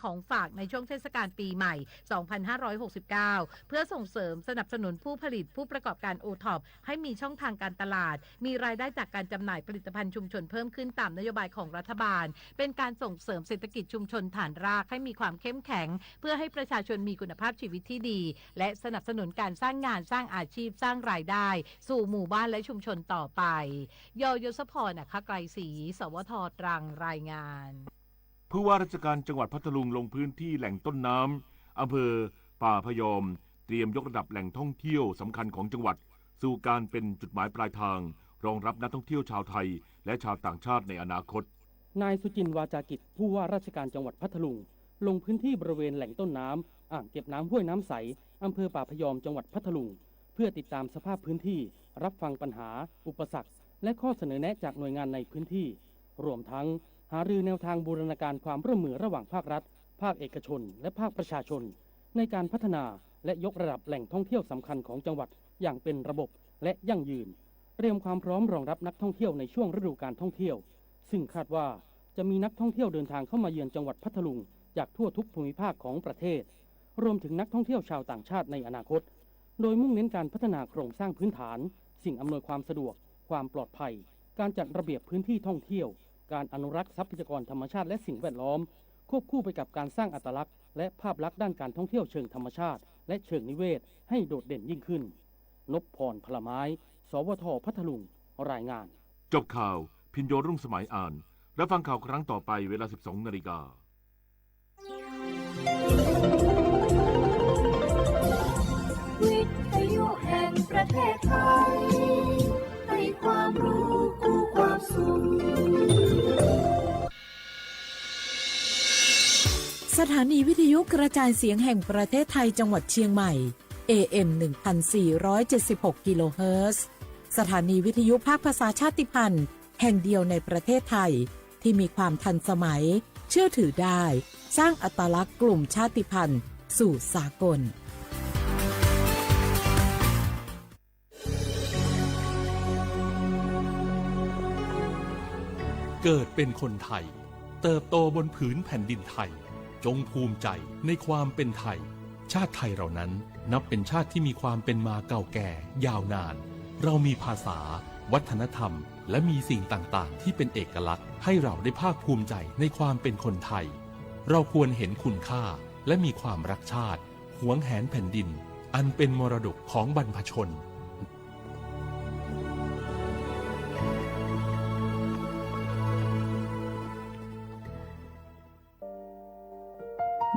ของฝากในช่วงเทศกาลปีใหม่ สองพันห้าร้อยหกสิบเก้า เพื่อส่งเสริมสนับสนุนผู้ผลิตผู้ประกอบการ โอท็อป ให้มีช่องทางการตลาด มีรายได้จากการจำหน่ายผลิตภัณฑ์ชุมชนเพิ่มขึ้นตามนโยบายของรัฐบาล เป็นการส่งเสริมเศรษฐกิจชุมชนฐานรากให้มีความเข้มแข็ง เพื่อให้ประชาชนมีคุณภาพชีวิตที่ดี และสนับสนุนการสร้างงานสร้างอาชีพสร้างรายได้ สู่หมู่บ้านและชุมชนต่อไป ยอยศพร อัครไกรศรี สวท ตรัง รายงาน ผู้ว่าราชการจังหวัดพัทลุงลงพื้นที่แหล่งต้นน้ำ อำเภอป่าพยอม เตรียมยกระดับแหล่งท่องเที่ยวสำคัญของจังหวัด สู่การเป็นจุดหมายปลายทาง รองรับนักท่องเที่ยวชาวไทย และชาวต่างชาติในอนาคต นายสุจินต์ วาจากิจ ผู้ว่าราชการจังหวัดพัทลุง ลงพื้นที่บริเวณแหล่งต้นน้ำ อ่างเก็บน้ำห้วยน้ำใส อำเภอป่าพยอม จังหวัดพัทลุง เพื่อติดตามสภาพพื้นที่ รับฟังปัญหา อุปสรรค และข้อเสนอแนะจากหน่วยงานในพื้นที่ รวมทั้งหารือแนวทางบูรณาการความร่วมมือระหว่างภาครัฐ ภาคเอกชน และภาคประชาชน ในการพัฒนาและยกระดับแหล่งท่องเที่ยวสำคัญของจังหวัดอย่างเป็นระบบและยั่งยืน เตรียมความพร้อมรองรับนักท่องเที่ยวในช่วงฤดูการท่องเที่ยว ซึ่งคาดว่าจะมีนักท่องเที่ยวเดินทางเข้ามาเยือนจังหวัดพัทลุงจากทั่วทุกภูมิภาคของประเทศ รวมถึงนักท่องเที่ยวชาวต่างชาติในอนาคต โดยมุ่งเน้นการพัฒนาโครงสร้างพื้นฐาน สิ่งอำนวยความสะดวก ความปลอดภัย การจัดระเบียบพื้นที่ท่องเที่ยว การอนุรักษ์ทรัพยากรธรรมชาติและสิ่งแวดล้อม ควบคู่ไปกับการสร้างอัตลักษณ์และภาพลักษณ์ด้านการท่องเที่ยวเชิงธรรมชาติ และเชิงนิเวศให้โดดเด่นยิ่งขึ้น นพพร พลไม้ สวท พัทลุง รายงาน จบข่าว พิญโย รุ่งสมัยอ่าน รับฟังข่าวครั้งต่อไปเวลา สิบสองนาฬิกา วิทยุแห่งประเทศไทย ให้ความรู้คู่ความสุข สถานีวิทยุกระจายเสียงแห่งประเทศไทยจังหวัดเชียงใหม่ เอเอ็ม หนึ่งพันสี่ร้อยเจ็ดสิบหก กิโลเฮิรตซ์ สถานีวิทยุภาคภาษาชาติพันธุ์ แห่งเดียวในประเทศไทย ที่มีความทันสมัย เชื่อถือได้ สร้างอัตลักษณ์กลุ่มชาติพันธุ์สู่สากล เกิดเป็นคนไทย เติบโตบนผืนแผ่นดินไทย จงภูมิใจในความเป็นไทย ชาติไทยเรานั้นนับเป็นชาติที่มีความเป็นมาเก่าแก่ยาวนาน เรามีภาษา วัฒนธรรม และมีสิ่งต่างๆ ที่เป็นเอกลักษณ์ ให้เราได้ภาคภูมิใจในความเป็นคนไทย เราควรเห็นคุณค่า และมีความรักชาติ หวงแหนแผ่นดิน อันเป็นมรดกของบรรพชน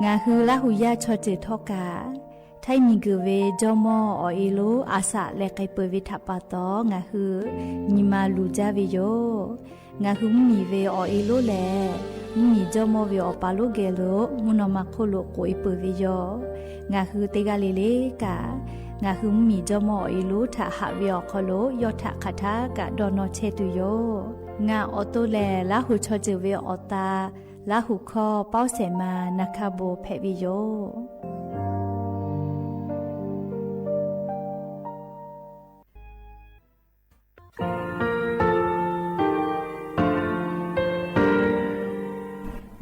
Ngaˬ hui Laˇ huˍ yaˇ chaw ceuˬ htawˇ kaꞈ, htaiˇ miˬ guiˬ ve jawˇ mawˇ awˬ e lonˉ a shaꞈ leh k'ai peuˬ ve htaꞈ pa taw, ngaˬ hui nyi ma luˬ jaˇ ve yoˬ. Ngaˬ hui mvuhˇ miˬ ve awˬ e lonˉ lehˬ, mvuhˇ miˬ jawˇ mawˇ ve awˬ pa lonˉ geh lo mvuhˇ naw ma hk'oˆ lo k'oꞈ e peuˬ ve yoˬ. Ngaˬ hui teˇ g'aˇ le le kaꞈ, ngaˬ hui mvuhˇ miˬ jawˇ mawˇ awˬ e lonˉ htaꞈ haꞈ ve awˬ hk'aw lo yawˇ htaꞈ hk'aˬ htaˇ kaꞈ dawˇ nawˇ chehˇ tuˬ yoˬ. Ngaˬ awˬ to lehˬ, Laˇ huˍ chaw ceuˬ ve awˬ ta, Laˇ huˍ hkawˇ pawˇ shehˍ ma na hkaˇ bon hpehꞈ ve yoˬ.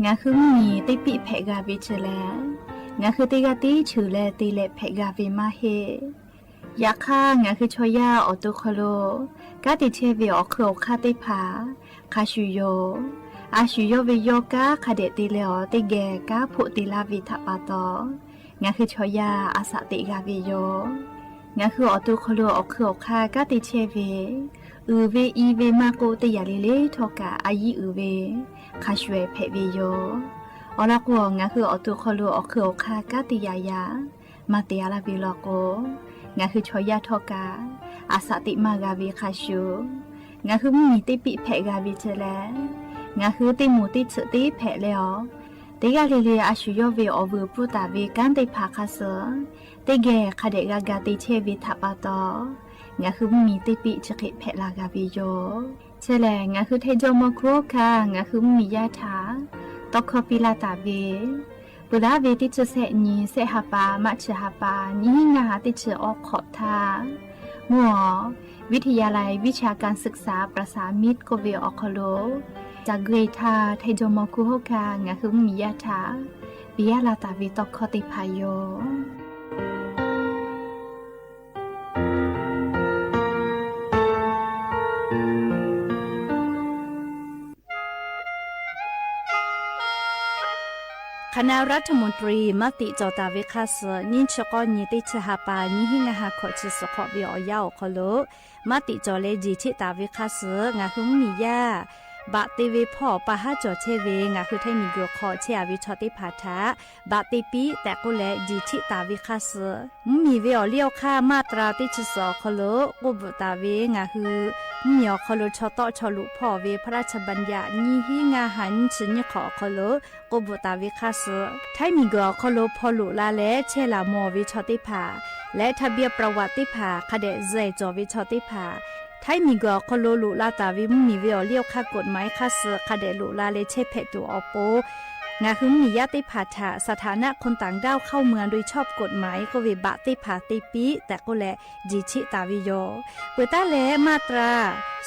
Ngaˬ hui mvuhˇ miˬ teˇ piˆ hpehꞈ g'a ve chi lehˬ, ngaˬ hui teˇ g'aˇ tiˉ cheuˬ leh te leh hpehꞈ g'a ve maˇ heˆ. Yaꞈ hk'aˇ, ngaˬ hui chaw yaˇ awˬ to hk'aw lo kanˉ te chehˇ ve awˬ hk'eun awˬ hk'aˇ teˇ hpaˍ hk'a shuˍ yoˬ. A shuˍ yawˇ ve yawˇ kanˉ hk'a dehꞈ te leh awˬ teˇ geh kanˉ hpoˆ te laˇ ve htaꞈ pa taw, ngaˬ hui chaw yaˇ a shaꞈ teꞈ g'a ve yoˬ. Ngaˬ hui awˬ to hk'aw lo awˬ hk'eun awˬ hk'aˇ kanˉ te chehˇ ve, uiˍ ve i ve maˇ k'oˆ, teˇ yanˇ le le htawˇ kaꞈ a yiˉ uiˍ ve hk'a shuˍ hpehꞈ ve yoˬ. Awˬ lawn k'o, ngaˬ hui awˬ to hk'aw lo awˬ hk'eun awˬ hk'aˇ kanˉ te yaꞈ yaꞈ maˇ te a laˇ ve law k'o, ngaˬ hui chaw yaˇ htawˇ kaꞈ a shaꞈ teꞈ maˇ g'a ve hk'a shuˍ, ngaˬ hui mvuhˇ miˬ teˇ piˆ hpehꞈ g'a ve chi lehˬ, ngaˬ hui teˇ moˍ teˇ tsuhꞈ teˇ hpehꞈ leh awˬ, teˇ g'aˇ le le a shuˍ yawˇ ve awˬ vuiˬ pfuhˇ taˍ ve kanˉ teˇ hpaˍ hk'a suh teˇ geh hk'a dehꞈ g'a ga te chehˇ ve htaꞈ pa taw, ngaˬ hui mvuhˇ miˬ teˇ piˆ chi hk'e hpehꞈ la g'a ve yoˬ. Chi lehˬ, ngaˬ hui hteˇ jawˇ mawˇ hkuˇ oˇ hkanˇ ngaˬ hui mvuhˇ miˬ yaˇ htaꞈ tawˇ hkawˇ piˇ laˇ taˍ ve, peuˬ laˉ ve teˇ chi sehˆ nyi sehˆ ha pa maˇ chi ha pa nyiˇ hinˉ ngaˇ ha teˇ chi awˬ hk'awꞈ htaˇ, mvuhˇ awˬ วิทยาลัยวิชาการศึกษาประสานมิตร k'oˆ ve awˬ hk'aw lo ca guˇ e htaˇ, hteˇ jawˇ mawˇ hkuˇ oˇ hkanˇ ngaˬ hui mvuhˇ miˬ yaˇ htaꞈ yaˇ la taˍ ve tawˇ hkawˇ teˇ hpaˍ yoˬ. คณะรัฐมนตรี maˇ tiꞈ cawˬ taˍ ve hk'aˇ suh, nyiˇ chi k'awˇ nyi teˇ chi ha pa nyiˇ hinˉ ngaˇ ha hkawꞈ chi suhˍ hk'awꞈ ve awˬ yanˇ awˬ hk'aw lo maˇ tiꞈ cawˬ leh jeˬ cheˆ taˍ ve hk'aˇ suh, ngaˬ hui mvuhˇmiˬ yaˇ baꞈ te ve hpawˇ pa haˉ cawˬ chehˇ ve ngaˬ hui Htaiˇ miˬguiˬ hk'aw chehˇ a ve chaw teˇ hpaˍ htaꞈ baꞈ te piˇ tehꞈ k'oˆ leh jeˬ cheˆ taˍ ve hk'aˇ suh, mvuhˇmiˬ ve awˬ liˇ awˬ hk'aˇ maˇ tra teˇ chi suhˍ awˬ hk'aw lo k'oˆ bvuhꞈ taˍ ve ngaˬ hui mvuhˇmiˬ awˬ hk'aw lo chaw tawˆ chaw luꞈ hpawˇ ve พระราชบัญญัติ nyiˇ hinˉ ngaˇ ha nyiˇ chi nyiˇ hk'awꞈ awˬ hk'aw lo k'oˆ bvuhꞈ taˍ ve hk'aˇ suh, Htaiˇ miˬguiˬ awˬ hk'aw lo hpaw loꞈ la leh chehˇ laˬ mawˬ ve chaw teˇ hpaˍ leh ทะเบียนประวัติ teˇ hpaˍ hk'a dehꞈ zuhꞈ cawˬ ve chaw teˇ hpaˍ, Htaiˇ miˬguiˬ awˬ hk'aw lo loꞈ la taˍ ve mvuhˇmiˬ ve awˬ liˇ awˬ hk'aˇ กฎหมาย hk'aˇ suh hk'a dehꞈ loꞈ la leh chehˇ hpehꞈ tuˬ awˬ pon, ngaˬ hui mvuhˇmiˬ yaˇ teˇ hpaˍ htaꞈ สถานะคนต่างด้าวเข้าเมืองโดยชอบกฎหมาย k'oˆ ve baꞈ teˇ hpaˍ te piˇ tehꞈ k'oˆ leh jeˬ cheˆ taˍ ve yoˬ. Peuˬ taˉ leh maˇ tra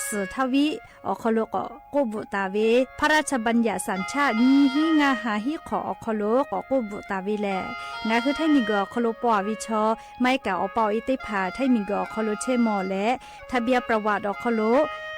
suhˍ htaˇ viˉ awˬ hk'aw lo k'awꞈ k'oˆ bvuhꞈ taˍ ve พระราชบัญญัติสัญชาติ nyiˇ hinˉ ngaˇ ha hiˉ hk'awꞈ awˬ hk'aw lo k'awꞈ k'oˆ bvuhꞈ taˍ ve lehˬ, ngaˬ hui Htaiˇ miˬguiˬ awˬ hk'aw lo paw a ve chaw maˇ heˆ kaꞈ awˬ pa awˬ e teˇ hpaˍ Htaiˇ miˬguiˬ awˬ hk'aw lo chehˇ mawˬ leh ทะเบียนประวัติ awˬ hk'aw lo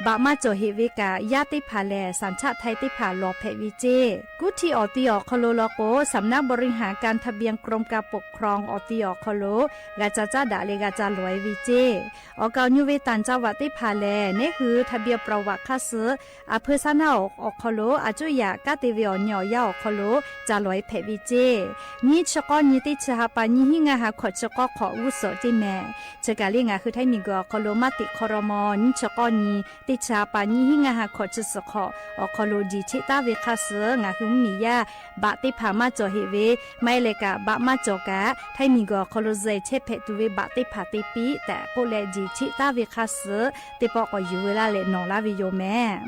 baꞈ maˇ cawˬ heꞈ ve kaꞈ, yaˇ teˇ hpaˍ lehˬ สัญชาติไทย teˇ hpaˍ lawˬ hpehꞈ ve ceˇ. Kuˉ htiˇ awˬ ti awˬ hk'aw lo law k'o, สำนักบริหารการทะเบียน กรมการปกครอง awˬ ti awˬ hk'aw lo g'a ca caˇ daꞈ leh g'a ca lawˬ e ve ceˇ. Awˬ kaˍ awˬ nyu ve ต่างจังหวัด teˇ hpaˍ lehˬ, neˉ hui ทะเบียนประวัติ hk'aˇ suh อำเภอ shaˉ naˆ awˬ hk'aw lo a cuˇ yaꞈ kanˉ te ve awˬ nyi awˬ yanˇ awˬ hk'aw lo ca lawˬ e hpehꞈ ve ceˇ. Nyiˇ chi k'awˇ nyi teˇ chi ha pa nyiˇ hinˉ ngaˇ ha hkawꞈ chi k'awˇ hk'awꞈ g'uˇ suhˍ ceˇ mehˍ. Chi kaˬ le ngaˬ hui Htaiˇ miˬguiˬ awˬ hk'aw lo maˇ tiꞈ hk'aw raw maw nyiˇ chi k'awˇ nyi teˇ chi ha pa nyiˇ hinˉ ngaˇ ha hkawꞈ chi suhˍ hk'awꞈ awˬ hk'aw lo jeˬ cheˆ taˉ ve hk'aˇ suh, ngaˬ hui mvuhˇmiˬ yaˇ baꞈ teˇ hpaˍ maˇ cawˬ heꞈ ve, maˇ heˆ leh kaꞈ baꞈ maˇ cawˬ kaꞈ Htaiˇ miˬguiˬ awˬ hk'aw lo zuhꞈ chehˇ hpehꞈ tuˬ ve baꞈ teˇ hpaˍ te piˇ tehꞈ k'oˆ leh jeˬ cheˆ taˉ ve hk'aˇ suh, teˇ pawˆ k'awꞈ yuˬ ve laˇ leh nawˬ laˇ ve yoˬ mehˍ.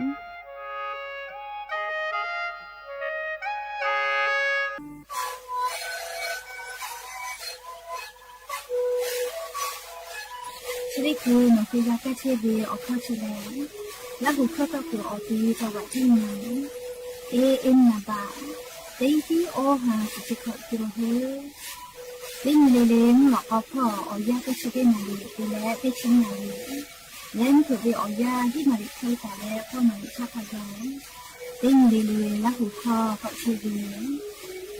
Chi teˇ hkui nawˬ hui g'a kaˇ chehˇ ve awˬ hkawˇ chi lehˬ, Laˇ huˍ hkawˇ tawˇ hkawˇ awˬ ti จังหวัดที่หนึ่ง e e naˍ baꞈ teˇ hiˉ awˇ ha shiˍ chi hkawꞈ te la hui. Teˇ nyi le le mvuhˇ lawꞈ k'aw hpawˇ awˬ yanˇ teˇ chi teˇ naˍ riˍ te leh teˇ chi naˍ riˍ leh mvuhˇ hpeuꞈ ve awˬ yanˇ hiˉ naˍ riˍ hk'e taˍ leh k'awˇ naˍ riˍ htaˇ hk'a gaˬ, teˇ nyi le le Laˇ huˍ hkawˇ k'awꞈ chehˇ ve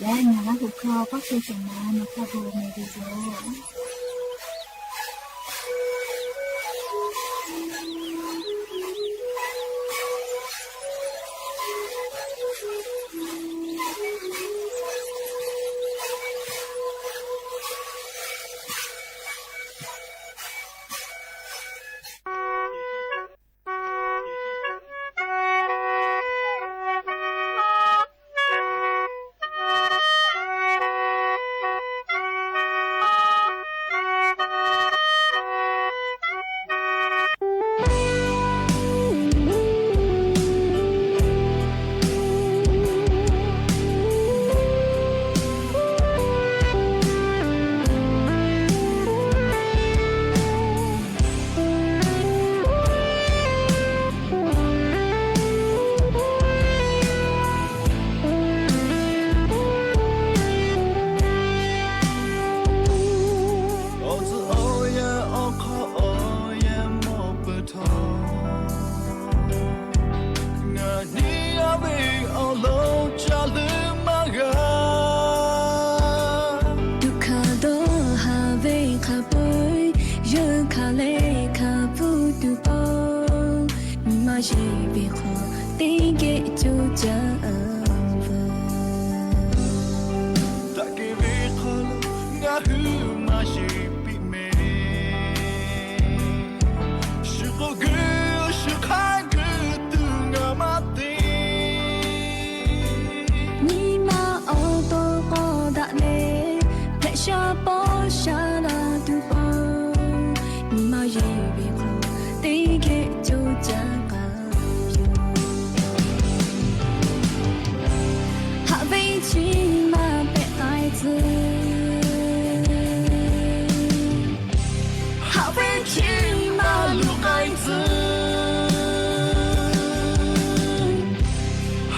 leh ngaˬ Laˇ huˍ hkawˇ k'awꞈ chehˇ shehˍ ma nawˬ hk'a gaˬ mehˍ ve yoˬ. Awˬ tcuhˉ awˬ yanˇ awˬ hk'aw awˬ yanˇ mawˬ peuˬ htawˇ, ngaˬ nyi a ve awˬ lawn ca leuˉ maˇ g'a. Tuꞈ hkanˍ dawˇ haˍ ve hk'a peu-eˬ, yeunˇ hkanˍ leh hkanˍ pfuhˇ tuˬ pon, nyi ma yeˬ ve hk'aw teˇ geh coˇ caˇ veuˬ. Daꞈ kehˬ ve hk'aw lo ngaˬ hui maˇ yeˬ piˇ mehˍ. Shu k'oˆ geu, shu hk'aˇ geu tuˬ ngaˬ maˇ te. Nyi ma awˬ to k'awꞈ daꞈ leh, hpehꞈ sha pawˇ sha la tuˬ pon, nyi ma yeˬ ve hk'aw teˇ geh coˇ caˇ k'ai yoˬ. Haꞈ ve chi maˇ pehꞈ k'ai tcuh. Haꞈ ve chi maˇ luˬ k'ai tcuh.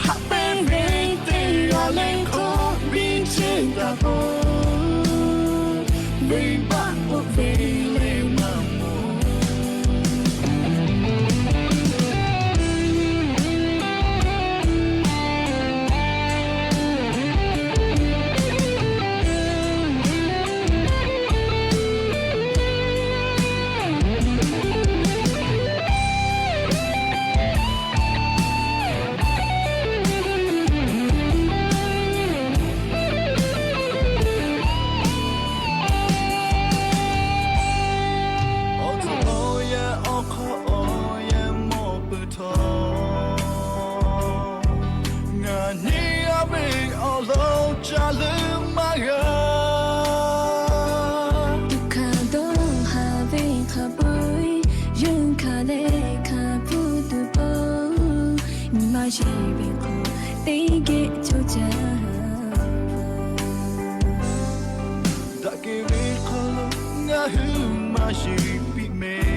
Haꞈ pehnˇ ve teˇ g'aˇ leh hkawˇ biˇ chehˇ taˍ peuˬ, venˇbaˆ k'oˆ ve leh maˇ mawˬ. Awˬ tcuhˉ awˬ yanˇ awˬ hk'aw awˬ yanˇ mawˬ peuˬ htawˇ, ngaˬ nyi a ve awˬ lawn ca leuˉ maˇ g'a. Tuꞈ hkanˍ dawˇ haˍ ve hk'a peu-eˬ, yonˍ hkanˍ leh hkanˍ hpfuhˇ tuˬ peuˬ. Nyi ma yeˬ ve hk'aw teˇ geh cawˇ caˇ. Daꞈ kehˬ ve hk'aw lo ngaˬ hui maˇ yeˬ piˇ mehˍ.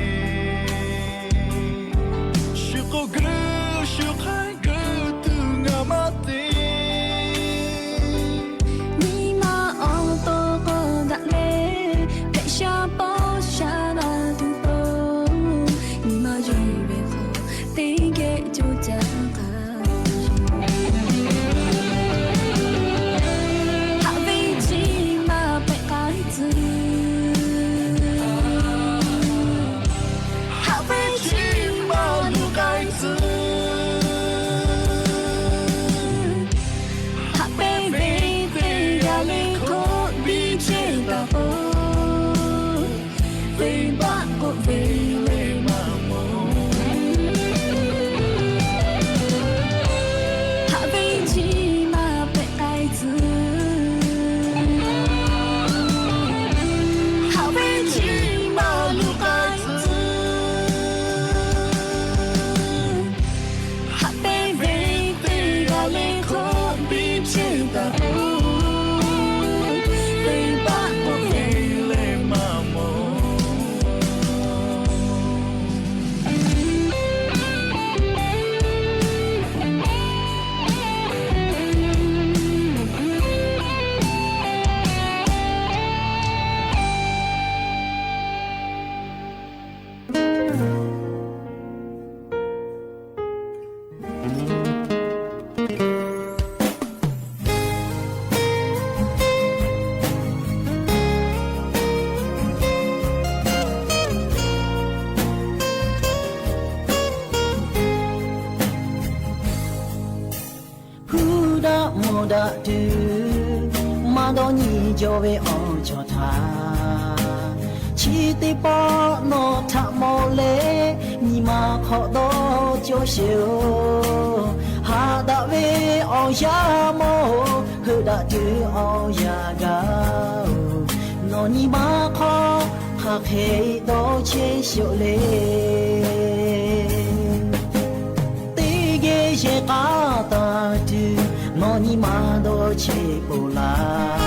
Shu k'oˆ guiˇ shu hk'aiˉ guiˇ tuˬ ngaˬ maˇ te. Nyi ma awˬ to k'awꞈ daꞈ leh, hpehꞈ sha pawˇ sha la tuˬ peuˬ. Nyi ma yeˬ ve hk'aw teˇ geh cawˇ caˇ k'ai. Haꞈ ve chi maˇ hpehꞈ k'ai tcuh. Haꞈ ve chi maˇ luˬ k'ai tcuh. Haꞈ pehnˇ ve teˇ g'aˇ le hk'oˆ biˇ chehˇ taˍ peuˬ. Venˇbaˆ k'oˆ ve leh maˇ mawˬ. Haꞈ ve chi maˇ hpehꞈ k'ai tcuh. Haꞈ ve chi maˇ luˬ k'ai tcuh. Haꞈ pehnˇ ve teˇ g'aˇ le hk'oˆ biˇ chehˇ taˍ peuˬ. Venˇbaˆ k'oˆ ve leh maˇ mawˬ. Hpu daꞈ mawˬ daꞈ tuˬ, maˇ dawˇ nyi jaw ve awˬ cawˬ htaꞈ, chi teˇ pawˆ nawˬ htaꞈ mawˬ leh, nyi ma hk'awꞈ dawˇ cawˇ sheˍ-oˬ. Haꞈ daꞈ ve awˬ yanˇ mawˬ-oˬ, heuˆ daꞈ tuˬ awˬ yanˇ gaˬ-oˬ. Nawˬ nyi ma hk'aw hk'aˬ hk'e dawˇ chehˇ sheˍ-oˬ le. Teˇ geh yehˬ k'a taˍ tuˬ, nawˬ nyi ma dawˇ chehˇ peuˬ laˇ.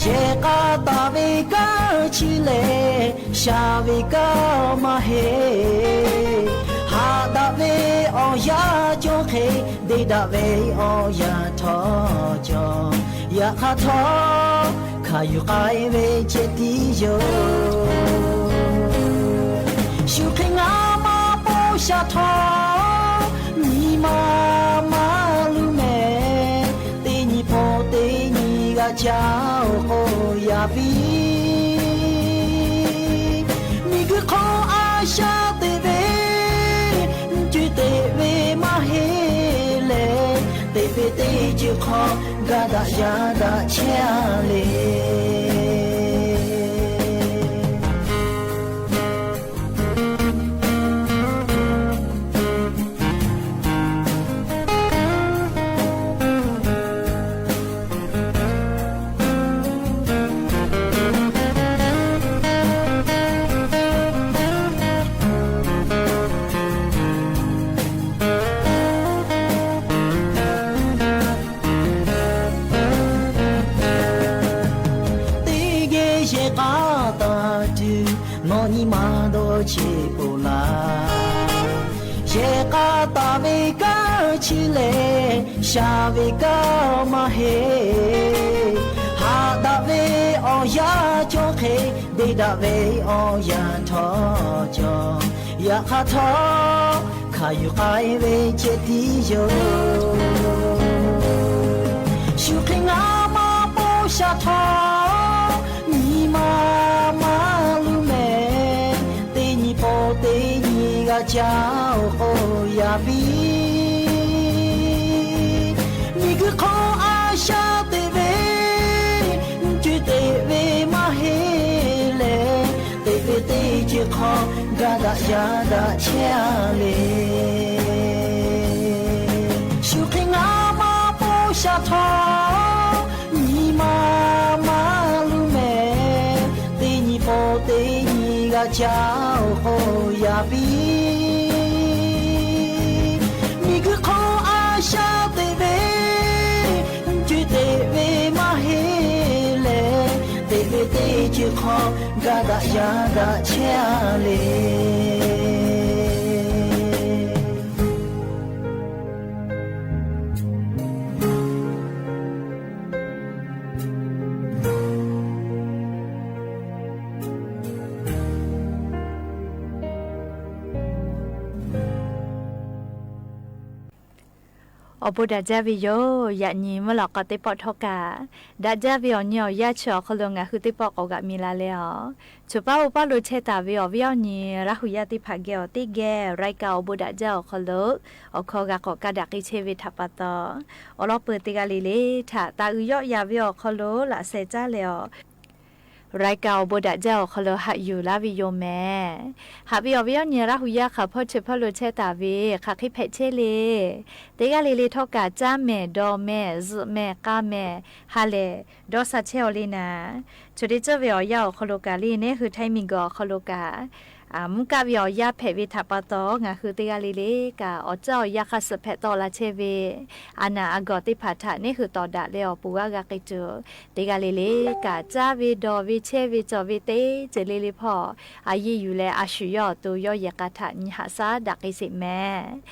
Yehˬ k'a taˍ ve kanˉ chi lehˬ, shaˍ ve kanˉ maˇ heˆ. Haꞈ daꞈ ve awˬ yanˇ cawˇ hk'e, deˇ daꞈ ve awˬ yanˇ htawˇ cawˬ. Yaꞈ hk'aˇ htawˇ, hkanˍ yuˬ k'ai ve ceh tiˉ yoˬ. Shu hk'e ngaˇ maˇ paw sha htawˇ, nyi ma maˇ luˬ mehˍ. Teˇ nyi paw teˇ nyi g'a caˇ-oˬ k'o, yaꞈ piˇ miˬguiˬ hk'oˆ a shaꞈ teꞈ ve, co-e teꞈ ve maˇ heˆ leh, teꞈ ve teˇ ceuˬ hk'aw gaˇ daꞈ yaˇ daꞈ chehˇ-a le. Teˇ geh yehˬ k'a taˍ tuˬ, nawˬ nyi ma dawˇ chehˇ peuˬ laˇ. Yehˬ k'a taˍ ve kanˉ chi lehˬ, shaˍ ve kanˉ maˇ heˆ. Te daꞈ ve awˬ yanˇ htawˇ cawˬ, yaꞈ hk'aˇ htawˇ hkanˍ yuˬ k'ai ve ceh tiˉ yoˬ. Shu hk'e ngaˇ maˇ paw sha htawˇ, nyi ma maˇ luˬ mehˍ. Teˇ nyi paw teˇ nyi g'a caˇ-oˬ k'o, yaꞈ piˇ miˬguiˬ hk'oˆ a shaꞈ teꞈ ve, co-e teꞈ ve maˇ heˆ leh, teꞈ ve teˇ ceuˬ hk'aw gaˇ daꞈ yaˇ daꞈ chehˇ-a le. Shu hk'e ngaˇ maˇ paw sha htawˇ, nyi ma maˇ luˬ mehˍ. Teˇ nyi paw teˇ nyi g'a caˇ-oˬ k'o, yaꞈ piˇ miˬguiˬ hk'oˆ a shaꞈ teꞈ ve, co-e teꞈ ve maˇ heˆ leh, teꞈ ve teˇ ceuˬ hk'aw gaˇ daꞈ yaˇ daꞈ chehˇ-a le. Awˬ bon daꞈ jaˇ ve yoˬ. Yaꞈ nyi mvuhˇ lawꞈ k'aw teˇ pawˆ htawˇ kaꞈ, daꞈ jaˇ ve awˬ nyi awˬ yanˇ chi awˬ hk'aw lo ngaˬ hui teˇ pawˆ k'awꞈ g'aꞈ mi la leh-aˬ, choˬ paˉ oˇ paˉ lo chehˇ taˍ ve awˬ viˉ awˬ nyi Laˇ hu yaˇ teˇ hpaˍ geh awˬ teˇ geh รายการ awˬ bon daꞈ jaˇ awˬ hk'aw lo awˬ hkawˇ g'a k'awꞈ ka daꞈ k'ai chehˇ ve htaꞈ pa taw, awˬ lawn peuˬ teˇ g'aˇ le le htaꞈ taˍ uiˍ yawˆ yan ve awˬ hk'aw lo laꞈ sheh caˇ leh-aˬ, รายการ awˬ bon daꞈ jaˇ awˬ hk'aw lo haꞈ yuˬ laˇ ve yoˬ mehˍ. Haꞈ ve awˬ viˉ awˬ nyi Laˇ hu yaˇ hk'aˬ hpawˇ chi hpawˇ lo chehˇ taˍ ve hk'aˬ hk'e hpehꞈ chehˇ le. Teˇ g'aˇ le le htawˇ kaꞈ caˇ mehˍ, dawˬ mehˍ, zuhꞈ mehˍ, k'a mehˍ, ha lehˬ dawˇ sha chehˇ-aw le naˍ. Chi teˇ ceuˬ ve awˬ yanˇ awˬ hk'aw lo kaꞈ le, neˇ hui Htaiˇ miˬguiˬ awˬ hk'aw lo kaꞈ mvuhˇ kaˆ ve awˬ yanˇ hpehꞈ ve htaꞈ pa taw, ngaˬ hui teˇ g'aˇ le le kaꞈ awˬ caˇ awˬ yanˇ hk'a suhˍ hpehꞈ tawˆ la chehˇ ve, a naˍ a gawˬ teˇ hpaˍ htaꞈ neˇ hui tawˍ daꞈ leh awˬ pon g'aˇ g'a k'ai tuˬ, teˇ g'aˇ le le kaꞈ caˇ ve, dawˬ ve, chehˇ ve, cawˬ ve teˇ ceuˬ le le hpawˇ a yiˇ yuˬ leh a shuˍ yawˇ awˬ to yawˇ yehˬ k'a htaꞈ nyi haꞈ shaˉ daꞈ k'ai sheˍ mehˍ.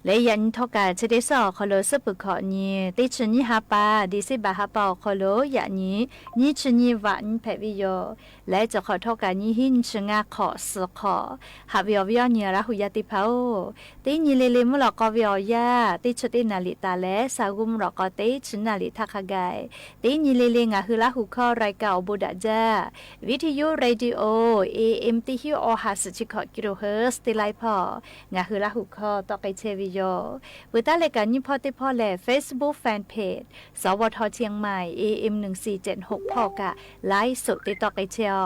Leh yaꞈ nyi htawˇ kaꞈ chi teˇ suhˉ awˬ hk'aw lo suhˉ peuˬ hkawꞈ nyi teˇ chi nyiˇ ha pa, December ha pa awˬ hk'aw lo yaꞈ nyi nyiˇ chi nyi vaꞈ nyi hpehꞈ ve yoˬ. Leh chi hk'awꞈ htawˇ kaꞈ nyiˇ hinˉ nyiˇ chi ngaˇ hk'awꞈ suhˍ hk'awꞈ. Haꞈ ve awˬ viˉ awˬ nyi Laˇ hu yaˇ teˇ hpaˍ-oˬ, teˇ nyi le le mvuhˇ lawꞈ k'aw ve awˬ yanˇ teˇ chi teˇ naˍ liꞈ taˍ leh, sa g'uˇ mvuhˇ lawꞈ k'aw teˇ chi naˍ liꞈ htaˇ hk'a gaˬ, teˇ nyi le le ngaˬ hui Laˇ hu hkawˇ รายการ awˬ bon daꞈ jaˇ, Viˇ hteˇ yuˇ radio, A M teˇ hinˉ awˬ ha suhˍ chi hkawꞈ kiˍ lo heuˆ teˇ laiˉ hpawˇ ngaˬ hui Laˇ hu hkawˇ tawˆ k'ai chehˇ ve yoˬ. Peuˬ taˉ leh kaꞈ nyiˇ hpawˇ teˇ hpawˇ lehˬ, Facebook fan page สวท เชียงใหม่ A M หนึ่งสี่เจ็ดหก hpawˇ kaꞈ ไลฟ์สด te tawˆ k'ai chehˇ-aw.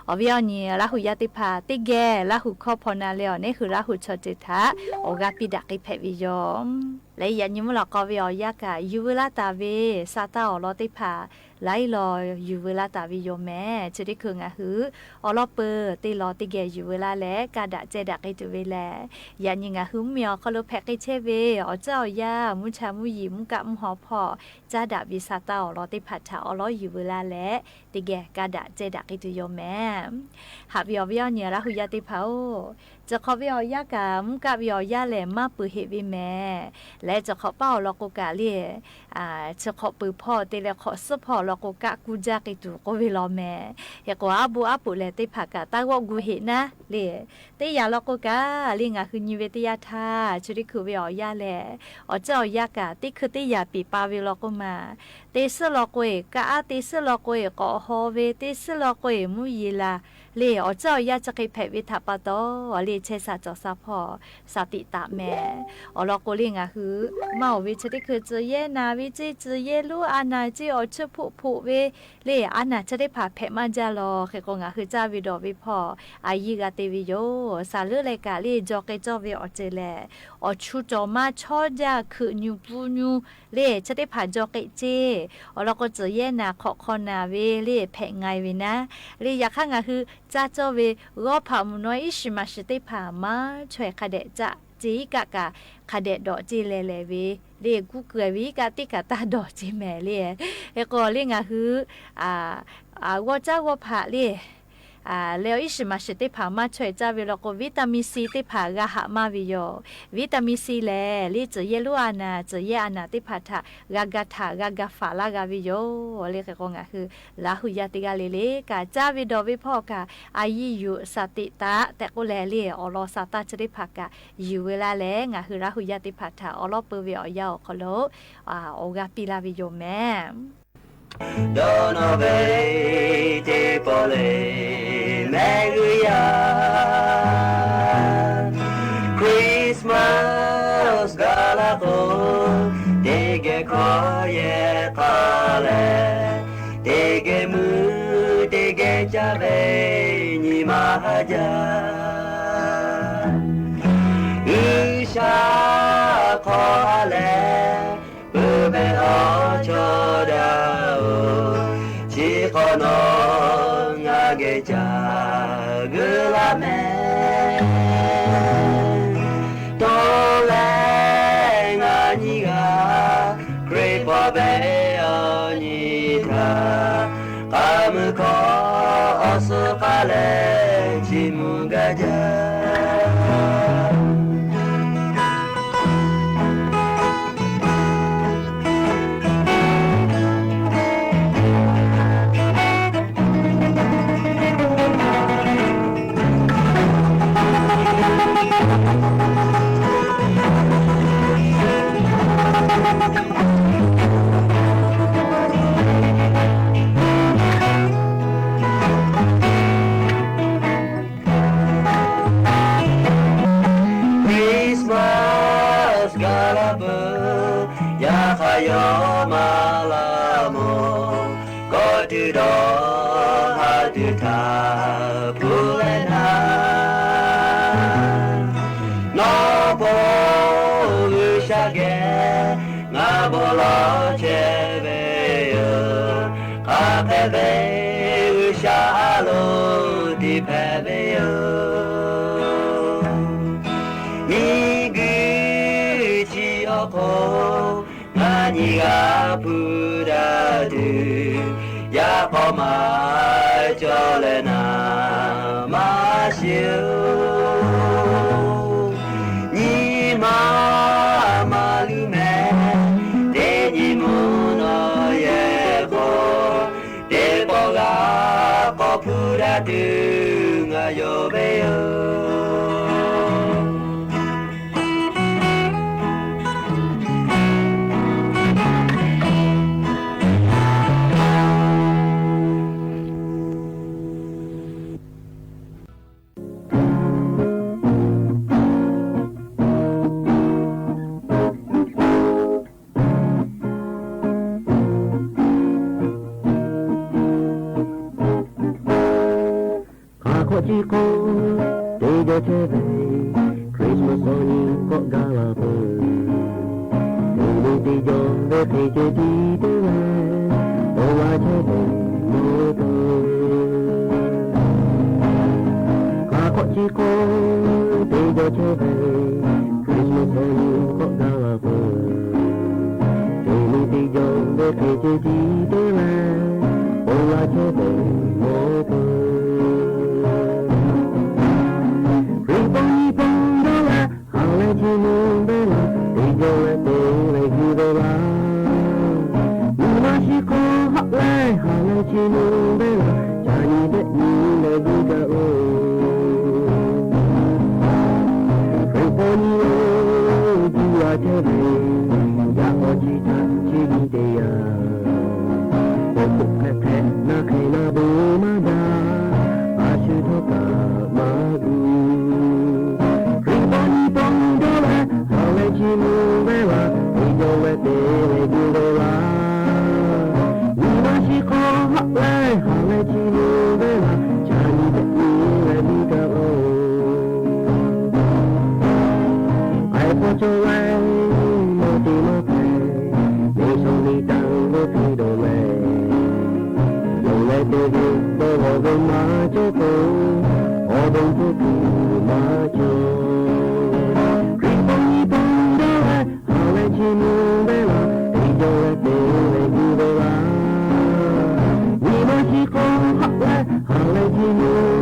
Awˬ viˉ awˬ nyi Laˇ hu yaˇ teˇ hpaˍ teˇ geh Laˇ hu hkawˇ hpaw na leh awˬ neˇ hui Laˇ hu chaw ceuˬ htaꞈ awˬ g'aˇ piˇ daꞈ k'ai hpehꞈ ve yoˬ. Leh yaꞈ nyi mvuhˇ lawꞈ k'aw ve awˬ yanˇ kaꞈ yuˬ veu laˇ taˍ ve sa taˇ awˬ lawn teˇ hpaˍ laiˉ law yuˬ veu laˇ taˍ ve yoˬ mehˍ. Chi teˇ hkui ngaˬ hui awˬ lawn peuˬ teˇ law teˇ geh yuˬ veu laˇ leh ka daꞈ ceh daꞈ k'ai tuˬ ve lehˬ, yaꞈ nyi ngaˬ hui mvuhˇmiˬ awˬ hk'aw lo hpehꞈ k'ai chehˇ ve awˬ caˇ awˬ yanˇ mvuhˇ cha mvuhˇ yeˬ mvuhˇ kaˆ mvuhˇ haw hpawˇ caˉ daꞈ ve sa taˇ awˬ lawn teˇ hpaˍ htaꞈ awˬ lawn yuˬ veu laˇ leh teˇ geh ka daꞈ ceh daꞈ k'ai tuˬ yoˬ mehˍ. Haꞈ ve awˬ viˉ awˬ nyi Laˇ hu yaˇ teˇ hpaˍ-oˬ, chi hk'awꞈ ve awˬ yanˇ kaꞈ mvuhˇ kaˆ ve awˬ yanˇ lehˬ maˇ peuˬ heꞈ ve mehˍ. Leh chi hk'awꞈ paˉ awˬ lawn k'o kaꞈ le, chi hk'awꞈ peuˬ hpawˇ te leh hk'awꞈ suhˉ hpawˇ awˬ lawn k'o kaˆ kuˇ jaˇ k'ai tuˬ k'oˆ ve law mehˍ. Hk'e k'o aˉ bo aˉ poꞈ lehˬ teˇ hpaˍ kaꞈ taˇ g'awˆ gu heꞈ naˉ le. Teˇ yanˇ law k'o kaꞈ le ngaˬ hui nyi ve teˇ yanˇ htaˇ chi teˇ hkui ve awˬ yanˇ lehˬ, awˬ caˇ awˬ yanˇ kaꞈ teˇ hkui teˇ yanˇ piˍ pa ve law k'oˆ ma. Teˇ suhˉ law k'o-eˬ kaˆ aˉ, teˇ suhˉ law k'o-eˬ k'awꞈ haw ve, teˇ suhˉ law k'o-eˬ mvuhˇ yeˬ la le. Awˬ caˇ awˬ yanˇ chi hk'e hpehꞈ ve htaꞈ pa taw, le chehˇ sha cawˬ sha hpawˇ sha tiꞈ taˍ mehˍ. Awˬ lawn k'o le ngaˬ hui maˇ oˍ ve chi teˇ hkui tcuh yehˇ na ve ceˇ, tcuh yehˇ lonˉ a naˍ ceˇ, awˬ chiˇ hpoˆ hpoꞈ ve le a naˍ chi teˇ hpaˍ hpehꞈ maˇ jaˇ law. Hk'e k'o ngaˬ hui caˇ ve dawˬ ve hpawˇ a yiˇ g'a te ve yoˬ. Saˍ leuˉ leh kaꞈ le jaw k'ai cawˇ ve awˬ ceuˬ lehˬ, awˬ chu cawˬ maˇ chawˇ jaˇ hkeuꞈ nyu pfuhˇ nyu le chi teˇ hpaˍ jaw k'ai ceˇ. Awˬ lawn k'o tcuh yehˇ na hk'awꞈ hk'aw na ve le hpehꞈ nga-e ve naˉ le. Yaꞈ hk'aˇ ngaˬ hui caˇ cawˇ ve g'awˇ hpaꞈ mvuhˬ naw iˉ shiˍ maˍ shiˍ teˇ hpaˍ maˇ chaweh hk'a dehꞈ caˆ ceˇ, iˉ kaˆ kaꞈ hk'a dehꞈ dawꞈ ceˇ leh lehˬ ve le, guˇ keu-e ve iˉ kaˆ teˇ kaꞈ taˇ dawˬ ceˇ mehˍ le. Hk'e k'o le ngaˬ hui g'awˇ caˉ g'awˇ hpaꞈ le leh awˬ iˉ shiˍ maˍ shiˍ teˇ hpaˍ maˇ chaweh caˇ ve law k'o, vitamin C teˇ hpaˍ g'a haꞈ maˇ ve yoˬ. Vitamin C lehˬ, le tcuhˬ yehˇ lonˉ a naˍ, tcuhˬ yehˇ a naˍ teˇ hpaˍ htaꞈ g'a ga htaꞈ g'a ga faˍ laˇ g'a ve yoˬ. Le hk'e k'o, ngaˬ hui Laˇ hu yaˇ teˇ g'aˇ le le kaꞈ caˇ ve dawˬ ve hpawˇ kaꞈ, a yiˇ yuˬ saˍ teꞈ taꞈ tehꞈ k'oˆ leh le, awˬ lawn saˍ taˇ chi teˇ hpaˍ kaꞈ yuˬ ve laˇ leh, ngaˬ hui Laˇ hu yaˇ teˇ hpaˍ htaꞈ awˬ lawˉ peu ve awˬ yanˇ awˬ hk'aw lo awˬ g'aˇ piˇ laˇ ve yoˬ mehˍ. Dawˇ nawˇ ve teˇ pawˆ le, mehˆ g'uˇ yaˇ Christmas gaˬ la k'o, teˇ geh hkawˇ yehˬ hk'a leh, teˇ geh mui teˇ geh caˇ ve nyi ma haˉ jaˇ. G'uiˬsha hk'aw ha leh peuˬ ve awˬ chawˇ daꞈ-oˬ, chi hk'awꞈ nawˉ ngaˬ geh caˇ g'uiˬ laˇ mehˍ. Tawˇ leh ngaˬ nyi g'aˇ Hkriꞈ hpawˇ ve awˬ nyi htaꞈ k'a mui hkawˇ awˬ suhˍ k'ai leh, chi mvuh gaˇ jaˇ. Christmas gaˬ la peuˬ, yaꞈ hk'aˇ yawˇ maˇ laˇ mawˬ. Kawˆ tuˬ dawˇ ha tuˬ htaꞈ hpu leh naˍ, nawˬ hpawˇ G'uiˬsha geh ngaˬ bon lawˬ chehˇ ve yoˬ. Hk'a hpehꞈ ve G'uiˬsha a loˍ tiꞈ hpehꞈ ve yoˬ. Miˬguiˬ chi awˬ hk'aw ngaˬ nyi g'a hpu daꞈ tuˬ, yaꞈ k'aw maˇ cawˬ leh naˍ maˇ shiˍ-oˬ. Nyi ma maˇ luˬ mehˍ, teˇ nyi mvuhˇ naw yehˬ hk'aw, teˇ pawˆ g'a k'awꞈ hpu daꞈ tuˬ ngaˬ yonˍ ve yoˬ. Hk'aˬ hk'awꞈ chi hk'aw teˇ jaw chehˇ ve, Christmas awˬ nyi k'awꞈ gaˬ la peuˬ. Teˇ nyi teˇ jaw ve hk'e ceh tiˉ teˇ leh, bon la chehˇ ve mawˬ peuˬ. Hk'aˬ hk'awꞈ chi hk'aw teˇ jaw chehˇ ve, Christmas awˬ nyi k'awꞈ gaˬ la peuˬ. Teˇ nyi teˇ jaw ve hk'e ceh tiˉ teˇ leh, bon la chehˇ ve mawˬ peuˬ. Hkriꞈ bon nyi bon dawˇ leh, ha leh chi mvuh ve laˬ, teˇ jaw leh te leh guˇ ve laˬ. Nyi ma shi hk'aw haꞈ leh ha leh chi mvuh ve laˬ, ca nyi dehꞈ nyi leh guˇ gaˇ-oˬ. Hkriꞈ bon nyi-oˬ, guˇ la chehˇ ve, yaꞈ k'aw chi htaꞈ chi nyi te yaˇ. K'awꞈ k'oˆ hpehꞈ hpehꞈ na hk'e na bon maˇ daꞈ, a shu htawˇ kaꞈ maˇ guˇ. Hkriꞈ bon nyi bon dawˇ leh, ha leh chi mvuh ve laˬ, teˇ jaw leh te leh guˇ ve laˬ. Nyi ma shi hk'aw haꞈ leh ha leh chi mvuh ve laˬ, ca nyi dehꞈ nyi leh guˇ gaˇ-oˬ. K'ai hpawˇ cawˬ leh, nawˬ te maˇ hpehꞈ, neˇ shawˍ neˇ taˇ ve hk'e dawˬ leh, yonˍ leh te ve dawˇ lawˬ ve maˇ cawˬ k'o, awˬ bon hpfuhˇ kuiˬ maˇ cawˬ. Hkriꞈ bon nyi bon dawˇ leh, ha leh chi mvuh ve laˬ, teˇ jaw leh te leh guˇ ve laˬ. Nyi ma shi hk'aw haꞈ leh, ha leh chi mvuh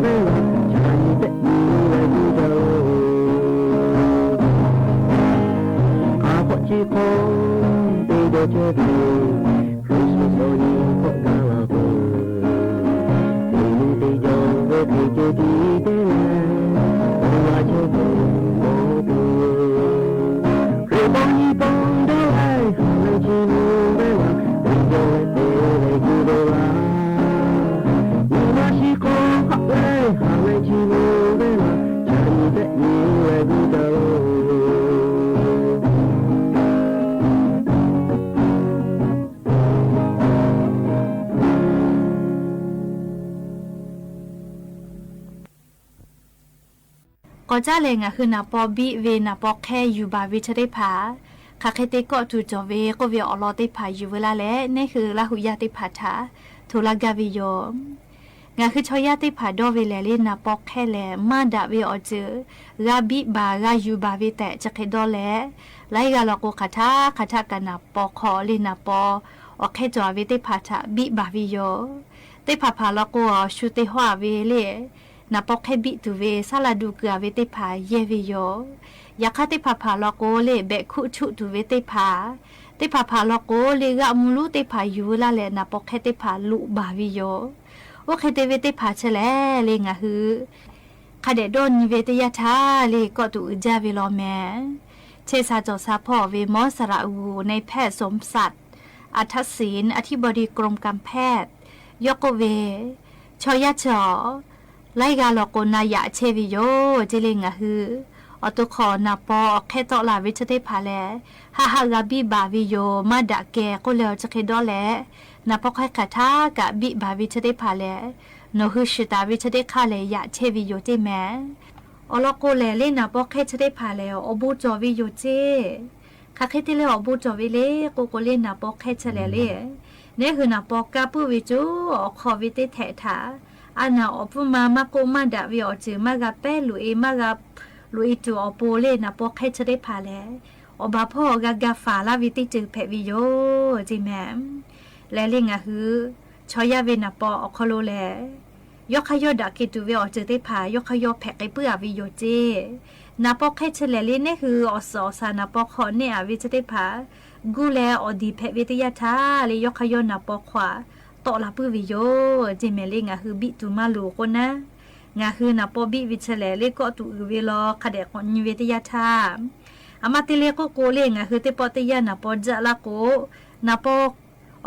Awˬ caˉ lehˬ, ngaˬ hui naˍ paw biˆ ve naˍ paw hk'ehˇ yuˬ baˬ ve chi teˇ hpaˍ, hk'aˬ hk'e te kawˆ tuˬ cawˬ ve k'oˆ ve awˬ lawn teˇ hpaˍ yuˬ veu laˇ leh, neˇ hui Laˇ huˍ yaˇ teˇ hpaˍ htaꞈ hto laˇ gaˇ ve yoˬ. Ngaˬ hui chaw yaˇ teˇ hpaˍ dawˇ ve lehˬ le, naˍ paw hk'ehˇ lehˬ maˇ daꞈ ve awˬ ceuˬ g'a biˆ baˬ g'a yuˬ baˬ ve tehꞈ chi hk'e dawˇ leh, laiˉ g'aˇ law k'o, hk'aˬ htaˆ hk'aˬ htaˆ kaꞈ naˍ paw hk'aw le naˍ paw awˬ hk'ehˇ cawˬ ve teˇ hpaˍ htaꞈ biˆ baˬ ve yoˬ. Teˇ hpaˍ hpaˍ law k'o, shu te hawˇ-a ve le, naˍ paw hk'ehˇ biˆ tuˬ ve saˉ laˇ duˬ keu-a ve teˇ hpaˍ yehˇ ve yoˬ. Yaꞈ hk'aˇ, teˇ hpaˍ hpaˍ law k'o le, behꞈ hkuˆ chuˆ tuˬ ve teˇ hpaˍ, teˇ hpaˍ hpaˍ law k'o le, g'aˆ mvuh lonˉ teˇ hpaˍ yuˬ veu laˇ leh, naˍ paw hk'ehˇ teˇ hpaˍ loꞈ baˬ ve yoˬ. Oˇ hk'e te ve teˇ hpaˍ chi lehˬ le, ngaˬ hui hk'a dehꞈ dawˇ nyi ve teˇ yanˇ htaˇ le, kawˆ tuˬ uiˍ jaˇ ve law meh. Chehˇ sha cawˬ sha hpawˇ ve mawˇ saˍ laꞈ g'uˬ นายแพทย์สมศักดิ์ อัฏฐศิลป์ อธิบดีกรมการแพทย์ yawˇ k'oˆ ve, chaw yaˇ chi awˬ laiˉ g'aˇ law k'o na yaꞈ chehˇ ve yoˬ ce le. Ngaˬ hui awˬ to hk'aw naˍ paw awˬ hk'ehˇ tawˆ la ve chi teˇ hpaˍ lehˬ, haˆ haˆ g'a biˆ baˬ ve yoˬ, maˇ daꞈ kehˬ k'oˆ leh awˬ chi hk'e dawˇ leh, naˍ paw hk'ehˇ hk'aˬ htaˇ kaꞈ biˆ baˬ ve chi teˇ hpaˍ lehˬ, nawˬ hui shiˍ taˍ ve chi teˇ hk'aˇ lehˬ yaꞈ chehˇ ve yoˬ ce meh. Awˬ lawn k'o lehˬ le, naˍ paw hk'ehˇ chi teˇ hpaˍ lehˬ awˬ bon cawˬ ve yoˬ ce. Hk'aˬ hk'e te leh awˬ bon cawˬ ve le k'oˆ k'o le, naˍ paw hk'ehˇ chi lehˬ le, neˇ hui naˍ paw kaˇ puiˉ ve co awˬ hk'aw ve teˇ htehꞈ htaꞈ a naˍ awˬ pfuhˇ ma maˇ k'oˆ maˇ daꞈ ve awˬ ceuˬ maˇ g'a pehˉ loꞈ-e, maˇ g'a loꞈ-e tuˬ awˬ pon le, naˍ paw hk'ehˇ chi teˇ hpaˍ lehˬ, awˬ baˬ hpawˇ g'a ga faˍ laˇ ve teˇ ceuˬ hpehꞈ ve yoˬ ce meh. Lehˬ le, ngaˬ hui chaw yaˇ ve naˍ paw awˬ hk'aw lo lehˬ, yawˇ hk'aˇ yawˇ daꞈ kehˬ tuˬ ve awˬ ceuˬ teˇ hpaˍ yawˇ hk'aˇ yawˇ hpehꞈ k'ai puiˉ-a ve yoˬ ce. Naˍ paw hk'ehˇ chi lehˬ le, neˇ hui awˬ suhˍ awˬ shaˍ naˍ paw hk'aw neˆ-a ve chi teˇ hpaˍ guˇ leh awˬ diˍ hpehꞈ ve teˇ yanˇ htaˇ le, yawˇ hk'aˇ yawˇ naˍ paw hk'aw tawˆ la puiˉ ve yoˬ ce meh le. Ngaˬ hui biˆ tuˬ maˇ loˍ k'oˆ naˉ, ngaˬ hui naˍ paw biˆ ve chi lehˬ le, kawˆ tuˬ uiˍ ve law hk'a dehꞈ k'awꞈ nyi ve teˇ yanˇ htaˇ, a ma te le k'oˆ k'o le, ngaˬ hui teˇ pawˆ teˇ yanˇ naˍ paw jaˆ laˇ k'o, naˍ paw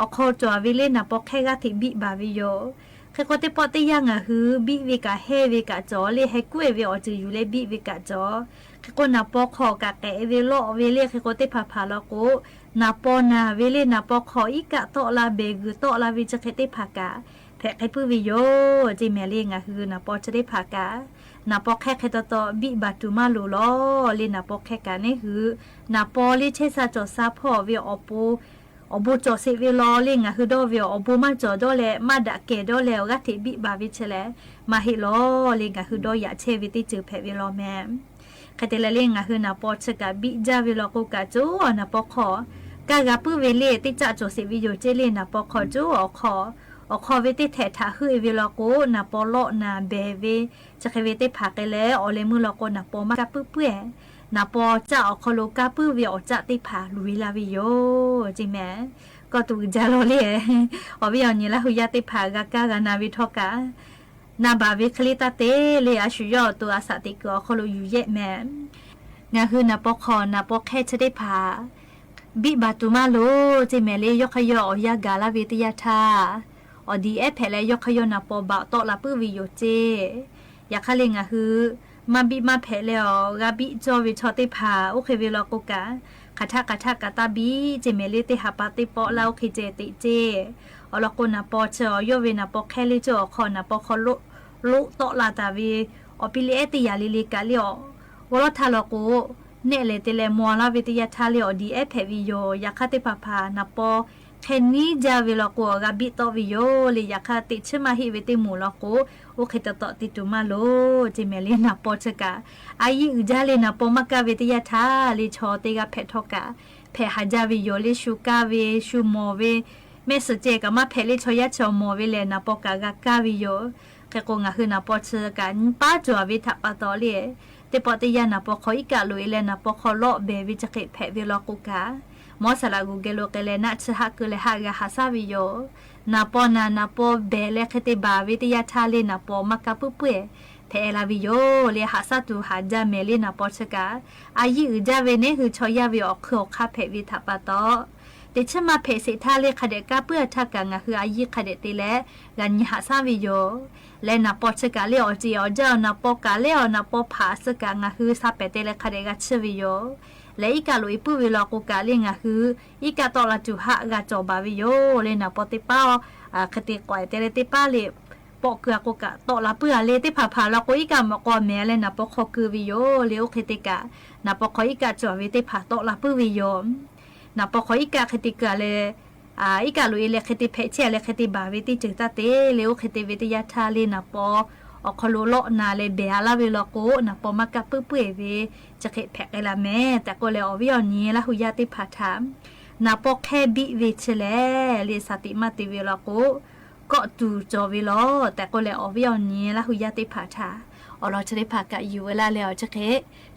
awˬ hk'aw cawˬ ve le, naˍ paw hk'ehˇ g'aˇ hteꞈ biˆ baˬ ve yoˬ. Hk'e k'o, teˇ pawˆ teˇ yanˇ ngaˬ hui biˆ ve kaꞈ hehnˇ ve kaꞈ cawˬ le, heh kuˉ-e ve awˬ ceuˬ yuˬ leh biˆ ve kaꞈ cawˬ. Hk'e k'o, naˍ paw hk'aw kaꞈ k'ehꞈ ve lawˆ ve le, hk'e k'o teˇ hpaˍ hpaˍ law k'o, naˍ paw naˬ ve le, naˍ paw hk'aw iˉ kaˆ tawˆ la, behˬ g'uiˬ tawˆ la ve chi hk'e teˇ hpaˍ kaꞈ hpehꞈ k'ai puiˉ ve yoˬ ce meh le. Ngaˬ hui naˍ paw chi teˇ hpaˍ kaꞈ naˍ paw hk'ehˇ hk'e taw taw biˆ baˬ tuˬ maˇ loˍ law le. Naˍ paw hk'ehˇ kaꞈ neˇ hui naˍ paw le chehˇ sha cawˬ sha hpawˇ ve awˬ pon awˬ bon cawˬ sheˍ ve law le, ngaˬ hui dawˇ ve awˬ bon maˇ cawˬ dawˇ leh maˇ daꞈ kehˬ dawˇ leh awˬ g'aˇ hteꞈ biˆ baˬ ve chi lehˬ, maˇ heˆ law le. Ngaˬ hui dawˇ yaꞈ chehˇ ve teˇ ceuˬ hpehꞈ ve law meh. Hk'e te leh le, ngaˬ hui naˍ paw chi kaꞈ biˆ jaˇ ve law k'o kaꞈ, co naˍ paw hk'aw kaˇ g'a puiˉ ve le, teˇ caˆ cawˬ sheˍ ve yoˬ ce le. Naˍ paw hk'aw co awˬ hk'aw, awˬ hk'aw ve teˇ htehꞈ htaꞈ heuˆ-e ve law k'o, naˍ paw lawˆ naˍ behˬ ve chi hk'e ve teˇ hpaˍ k'ai leh, awˬ leh meuˇ law k'o naˍ paw maˇ kaˇ puiˉ puiˉ-e. Naˍ paw caˆ awˬ hk'aw lo kaˇ puiˉ ve awˬ caˆ teˇ hpaˍ loꞈ-e la ve yoˬ ce meh. Kawˆ tuˬ uiˍ jaˇ law le. Awˬ viˉ awˬ nyi Laˇ huˍ yaˇ teˇ hpaˍ g'a kaˇ g'a na ve htawˇ kaꞈ, na baˬ ve hk'e le taˇ te le, a shu yawˇ awˬ to a shaꞈ teꞈ kuiˬ awˬ hk'aw lo yuˬ yehˆ meh. Ngaˬ hui naˍ paw hk'aw naˍ paw hk'ehˇ chi teˇ hpaˍ biˆ baˬ tuˬ maˇ loˍ ce meh le. Yawˇ hk'aˇ yawˇ awˬ yanˇ gaˬ laˇ ve teˇ yanˇ htaˇ, awˬ diˍ ehˉ hpehꞈ leh yawˇ hk'aˇ yawˇ naˍ paw baˬ tawˆ la puiˉ ve yoˬ ce. Yaꞈ hk'aˇ le, ngaˬ hui maˇ biˆ maˇ hpehꞈ leh awˬ g'a biˆ cawˇ ve chaw teˇ hpaˍ oˇ hk'e ve law k'o kaꞈ, hk'aˬ htaˆ hk'aˬ htaˆ kaꞈ taˇ biˆ ce meh le. Teˇ ha pa teˇ pawˆ laˇ oˇ hk'e ceh teꞈ ce. Awˬ lawn k'o, naˍ paw chi awˬ yawˇ ve naˍ paw hk'ehˇ le cawˇ awˬ hk'aw naˍ paw hk'aw loˆ loˆ tawˆ la taˍ ve awˬ pi le ehˉ teˇ yaꞈ le le kaꞈ le, awˬ g'aw lawˇ htaˇ law k'o, neˆ lehˬ te leh maw laˇ ve teˇ yanˇ htaˇ le, awˬ diˍ ehˉ hpehꞈ ve yoˬ. Yaꞈ hk'aˇ, teˇ hpaˍ hpaˍ naˍ paw hk'e niˉ jaˇ ve law k'o, awˬ g'a biˆ tawˆ ve yoˬ le. Yaꞈ hk'aˇ, teꞈ chiˉ maˇ heˆ ve teˇ moˍ law k'o, oˇ hk'e taw taw te tuˬ maˇ loˍ ce meh le. Naˍ paw chi kaꞈ a yiˇ uiˍ jaˇ le. Naˍ paw maˇ kaˇ ve teˇ yanˇ htaˇ le, chaw teˇ g'aˇ hpehꞈ htawˇ kaꞈ hpehꞈ haˍ jaˇ ve yoˬ le. Shu kaˇ ve, shu mawˬ ve, mehˆ suhˍ ceh kaꞈ maˇ hpehꞈ le. Chaw yaˇ chi awˬ mawˬ ve lehˬ, naˍ paw kaꞈ g'a kaˇ ve yoˬ. Hk'e k'o, ngaˬ hui naˍ paw chi kaꞈ nyi paˉ cawˬ ve htaꞈ pa taw le, teˇ pawˆ teˇ yanˇ naˍ paw hk'aw iˉ kaˆ loꞈ-e leh naˍ paw hk'aw lawˆ behˬ ve chi hk'e hpehꞈ ve law k'o kaꞈ, mawˇ saˍ laꞈ g'uˬ geh lo k'ai leh naˆ chi haˆ keu leh haˆ g'a haꞈ shaˉ ve yoˬ. Naˍ paw naˬ naˍ paw behˬ leh hk'e te baˬ ve teˇ yanˇ htaˇ le, naˍ paw maˇ kaˇ puiˉ puiˉ-e hpehꞈ la ve yoˬ le. Haꞈ shaˉ tuˬ haꞈ jaˇ meh le. Naˍ paw chi kaꞈ a yiˇ uiˍ jaˇ ve neˉ hui chaw yaˇ ve awˬ hk'ui awˬ hk'aˇ hpehꞈ ve htaꞈ pa taw, teꞈ chiˉ maˇ hpehꞈ sheˍ htaˇ le, hk'a dehꞈ kaˇ puiˉ-a htaˇ kaꞈ ngaˬ hui a yiˇ hk'a dehꞈ te leh g'a nyi haꞈ shaˉ ve yoˬ. Leh naˍ paw chi kaꞈ le, awˬ ceˬ awˬ jaˇ awˬ naˍ paw kaꞈ le, awˬ naˍ paw hpaꞈ suh kaꞈ ngaˬ hui sha pehˍ te leh hk'a dehꞈ g'a chiˇ ve yoˬ. Leh iˉ kaˆ loꞈ-e puiˉ ve law k'o kaꞈ le, ngaˬ hui iˉ kaˆ tawˆ la tuˬ haˆ g'a cawˬ baˬ ve yoˬ le. Naˍ paw teˇ paˉ hk'e te k'awꞈ-e te leh teˇ paˉ le pawˆ keu a k'o kaꞈ tawˆ la puiˉ a le. Teˇ hpaˍ hpaˍ law k'o, iˉ kaˆ mawꞈ k'aw mehˍ leh naˍ paw hk'aw keu ve yoˬ le. Oˇ hk'e te kaꞈ, naˍ paw hk'aw iˉ kaˆ cawˬ ve teˇ hpaˍ tawˆ la puiˉ ve yoˬ. Naˍ paw hk'aw iˉ kaˆ hk'e te keu a leh, iˉ kaˆ loꞈ e leh hk'e te hpehꞈ chehˇ a leh hk'e te baˬ ve teˇ ceuˬ taˇ te le. Oˇ hk'e te ve teˇ yanˇ htaˇ le, naˍ paw awˬ hk'aw lo lawˆ na leh behˬ a laˇ ve law k'o, naˍ paw maˇ kaˇ puiˉ puiˉ eˬ ve chi hk'e hpehꞈ k'ai la mehˍ tehꞈ k'oˆ leh, awˬ viˉ awˬ nyi Laˇ hu yaˇ teˇ hpaˍ htaꞈ naˍ paw hk'ehˇ biˆ ve chi lehˬ le, shaˍ tiꞈ maˇ te ve law k'o, kawˆ tuˬ cawˬ ve laˬ tehꞈ k'oˆ leh, awˬ viˉ awˬ nyi Laˇ hu yaˇ teˇ hpaˍ htaꞈ awˬ lawn chi teˇ hpaˍ kaꞈ yuˬ veu laˇ leh awˬ chi hk'e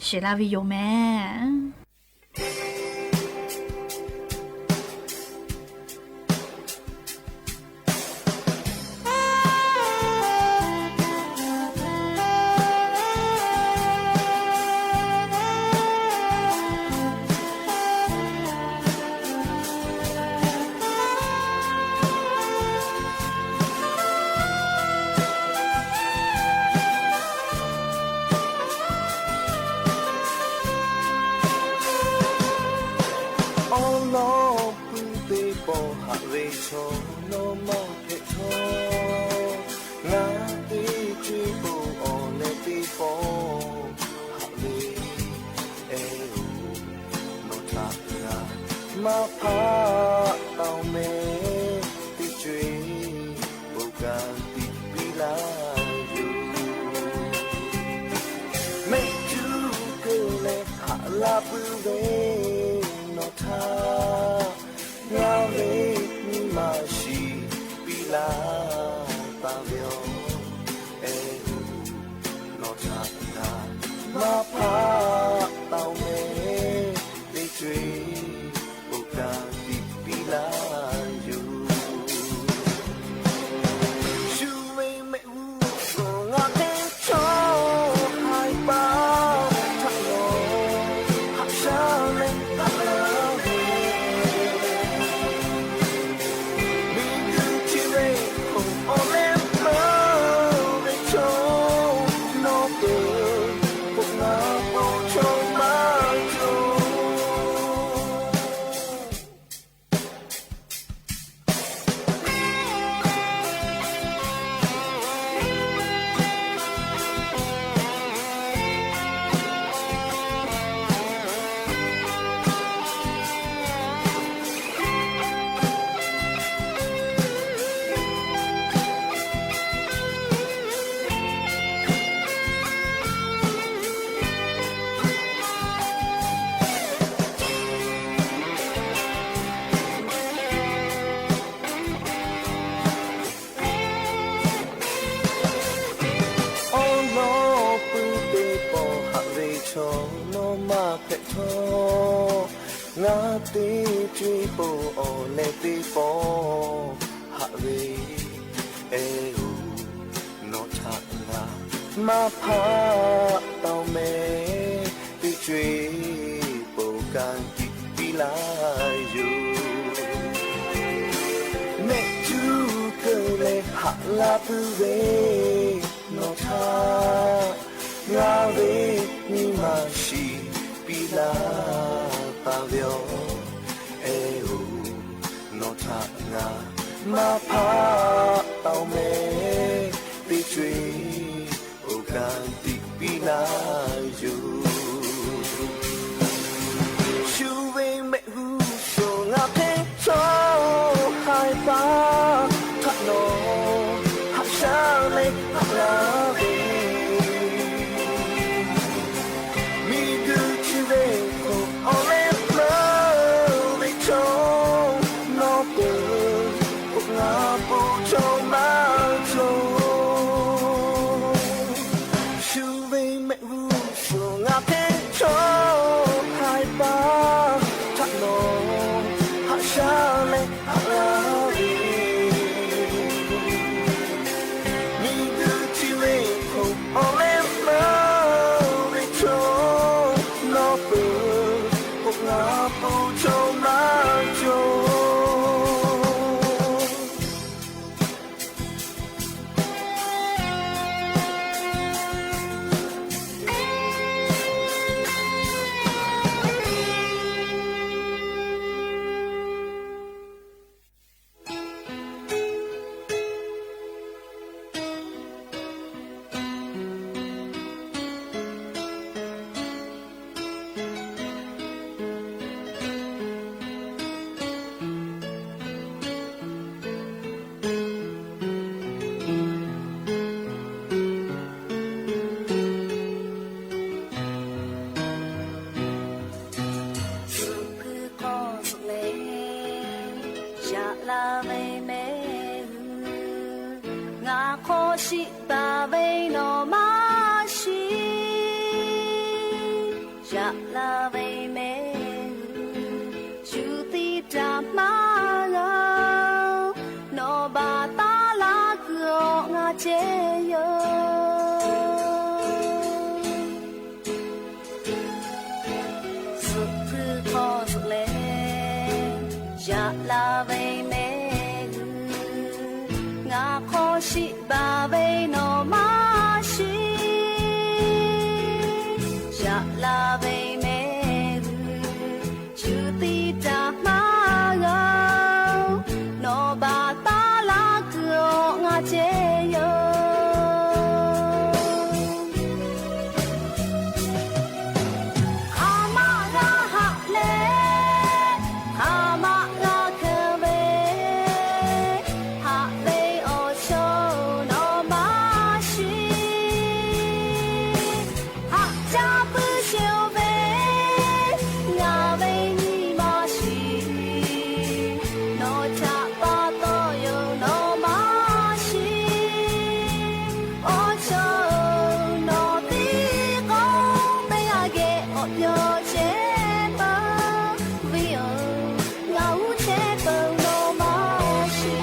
shiˍ laˇ ve yoˬ mehˍ. Awˬ lawˉ pui teˇ pawˆ haꞈ ve chaw nawˬ maˇ hpehꞈ htawˇ, ngaˬ teˇ co-e po awˬ leh teˇ pawˆ haꞈ ve, eh oˬ, nawˬ htaꞈ ngaˬ maˇ hpaˆ taˍ-oˬ mehˍ, teˇ co-e po ka tiꞈ piˇ laˇ yoˬ. Mehˆ cuˇ keu leh haꞈ la puiˉ ve nawˬ htaꞈ ngaˬ ve nyi ma shiˍ piˇ laˇ taˍ ve yoˬ. Eh oˬ, nawˬ htaꞈ ngaˬ maˇ hpaˆ taˍ-oˬ mehˍ, teˇ co-e po ka tiꞈ piˇ laˇ yoˬ. Shu ve mehˆ g'uˇ suhˍ ngaˬ hk'e chaw haiˬ paˍ htaꞈ nawˬ haꞈ shaˉ leh haꞈ laˇ ve, miˬguiˬ chi ve awˬ leh peuˬ ve chaw nawˬ peuˬ k'o, ngaˬ po chaw maˇ cawˬ. Awˬ lawˉ pui teˇ pawˆ haꞈ ve chaw nawˬ maˇ hpehꞈ htawˇ, ngaˬ teˇ co-e po awˬ leh teˇ pawˆ haꞈ ve, eh oˬ, nawˬ htaꞈ ngaˬ maˇ hpaˆ taˍ-oˬ mehˍ, teˇ co-e po ka tiꞈ piˇ laˇ yoˬ. Mehˆ cuˇ keu leh haꞈ la puiˉ ve nawˬ htaꞈ ngaˬ ve nyi ma shiˍ piˇ laˇ taˍ ve yoˬ. Eh oˬ, nawˬ htaꞈ ngaˬ maˇ hpaˆ taˍ-oˬ mehˍ, teˇ co-e po ka tiꞈ piˇ laˇ yoˬ. Shu ve mehˆ g'uˇ suhˍ ngaˬ hk'e chaw haiˬ paˍ htaꞈ nawˬ haꞈ shaˉ leh haꞈ laˇ ve, miˬguiˬ chi ve k'o awˬ leh peuˬ ve chaw nawˬ peuˬ k'o, ngaˬ po chaw maˇ Ngaˬ hk'aw shiˆ baˬ ve nawˬ maˇ shiˍ. Yaꞈ la ve mehˆ g'uiˬ shu tiˇ taꞈ maˇ g'a-oˬ. Nawˬ baˬ taˉ laˇ kuiˬ awˬ ngaˬ ceh yoˬ. Suhˍ hkui hk'aw suhˍ leh, yaꞈ la ve mehˆ g'uiˬ, ngaˬ hk'aw shiˆ baˬ ve nawˬ maˇ shiˍ. Yaꞈ la ve mehˆ g'uiˬ, shu tiˇ taꞈ maˇ g'a-oˬ. Nawˬ baˬ taˉ laˇ kuiˬ awˬ ngaˬ ceh yoˬ. Hk'aˬ maˆ g'a haꞈ leh, hk'aˬ maˆ g'a hkanˍ ve, haꞈ ve awˬ chaw nawˬ maˇ shiˍ. Haꞈ caˇ puiˉ sheˍ-oˬ ve, ngaˬ ve nyi ma shiˍ. Nawˬ htaꞈ pa taw yoˬ nawˬ maˇ shiˍ. Awˬ chaw nawˬ tiˉ k'awꞈ teˇ g'aˇ geh k'awꞈ pyawˇ chehˇ peuˬ ve yoˬ. Ngaˬ uˉ chehˇ peuˬ nawˬ maˇ shiˍ.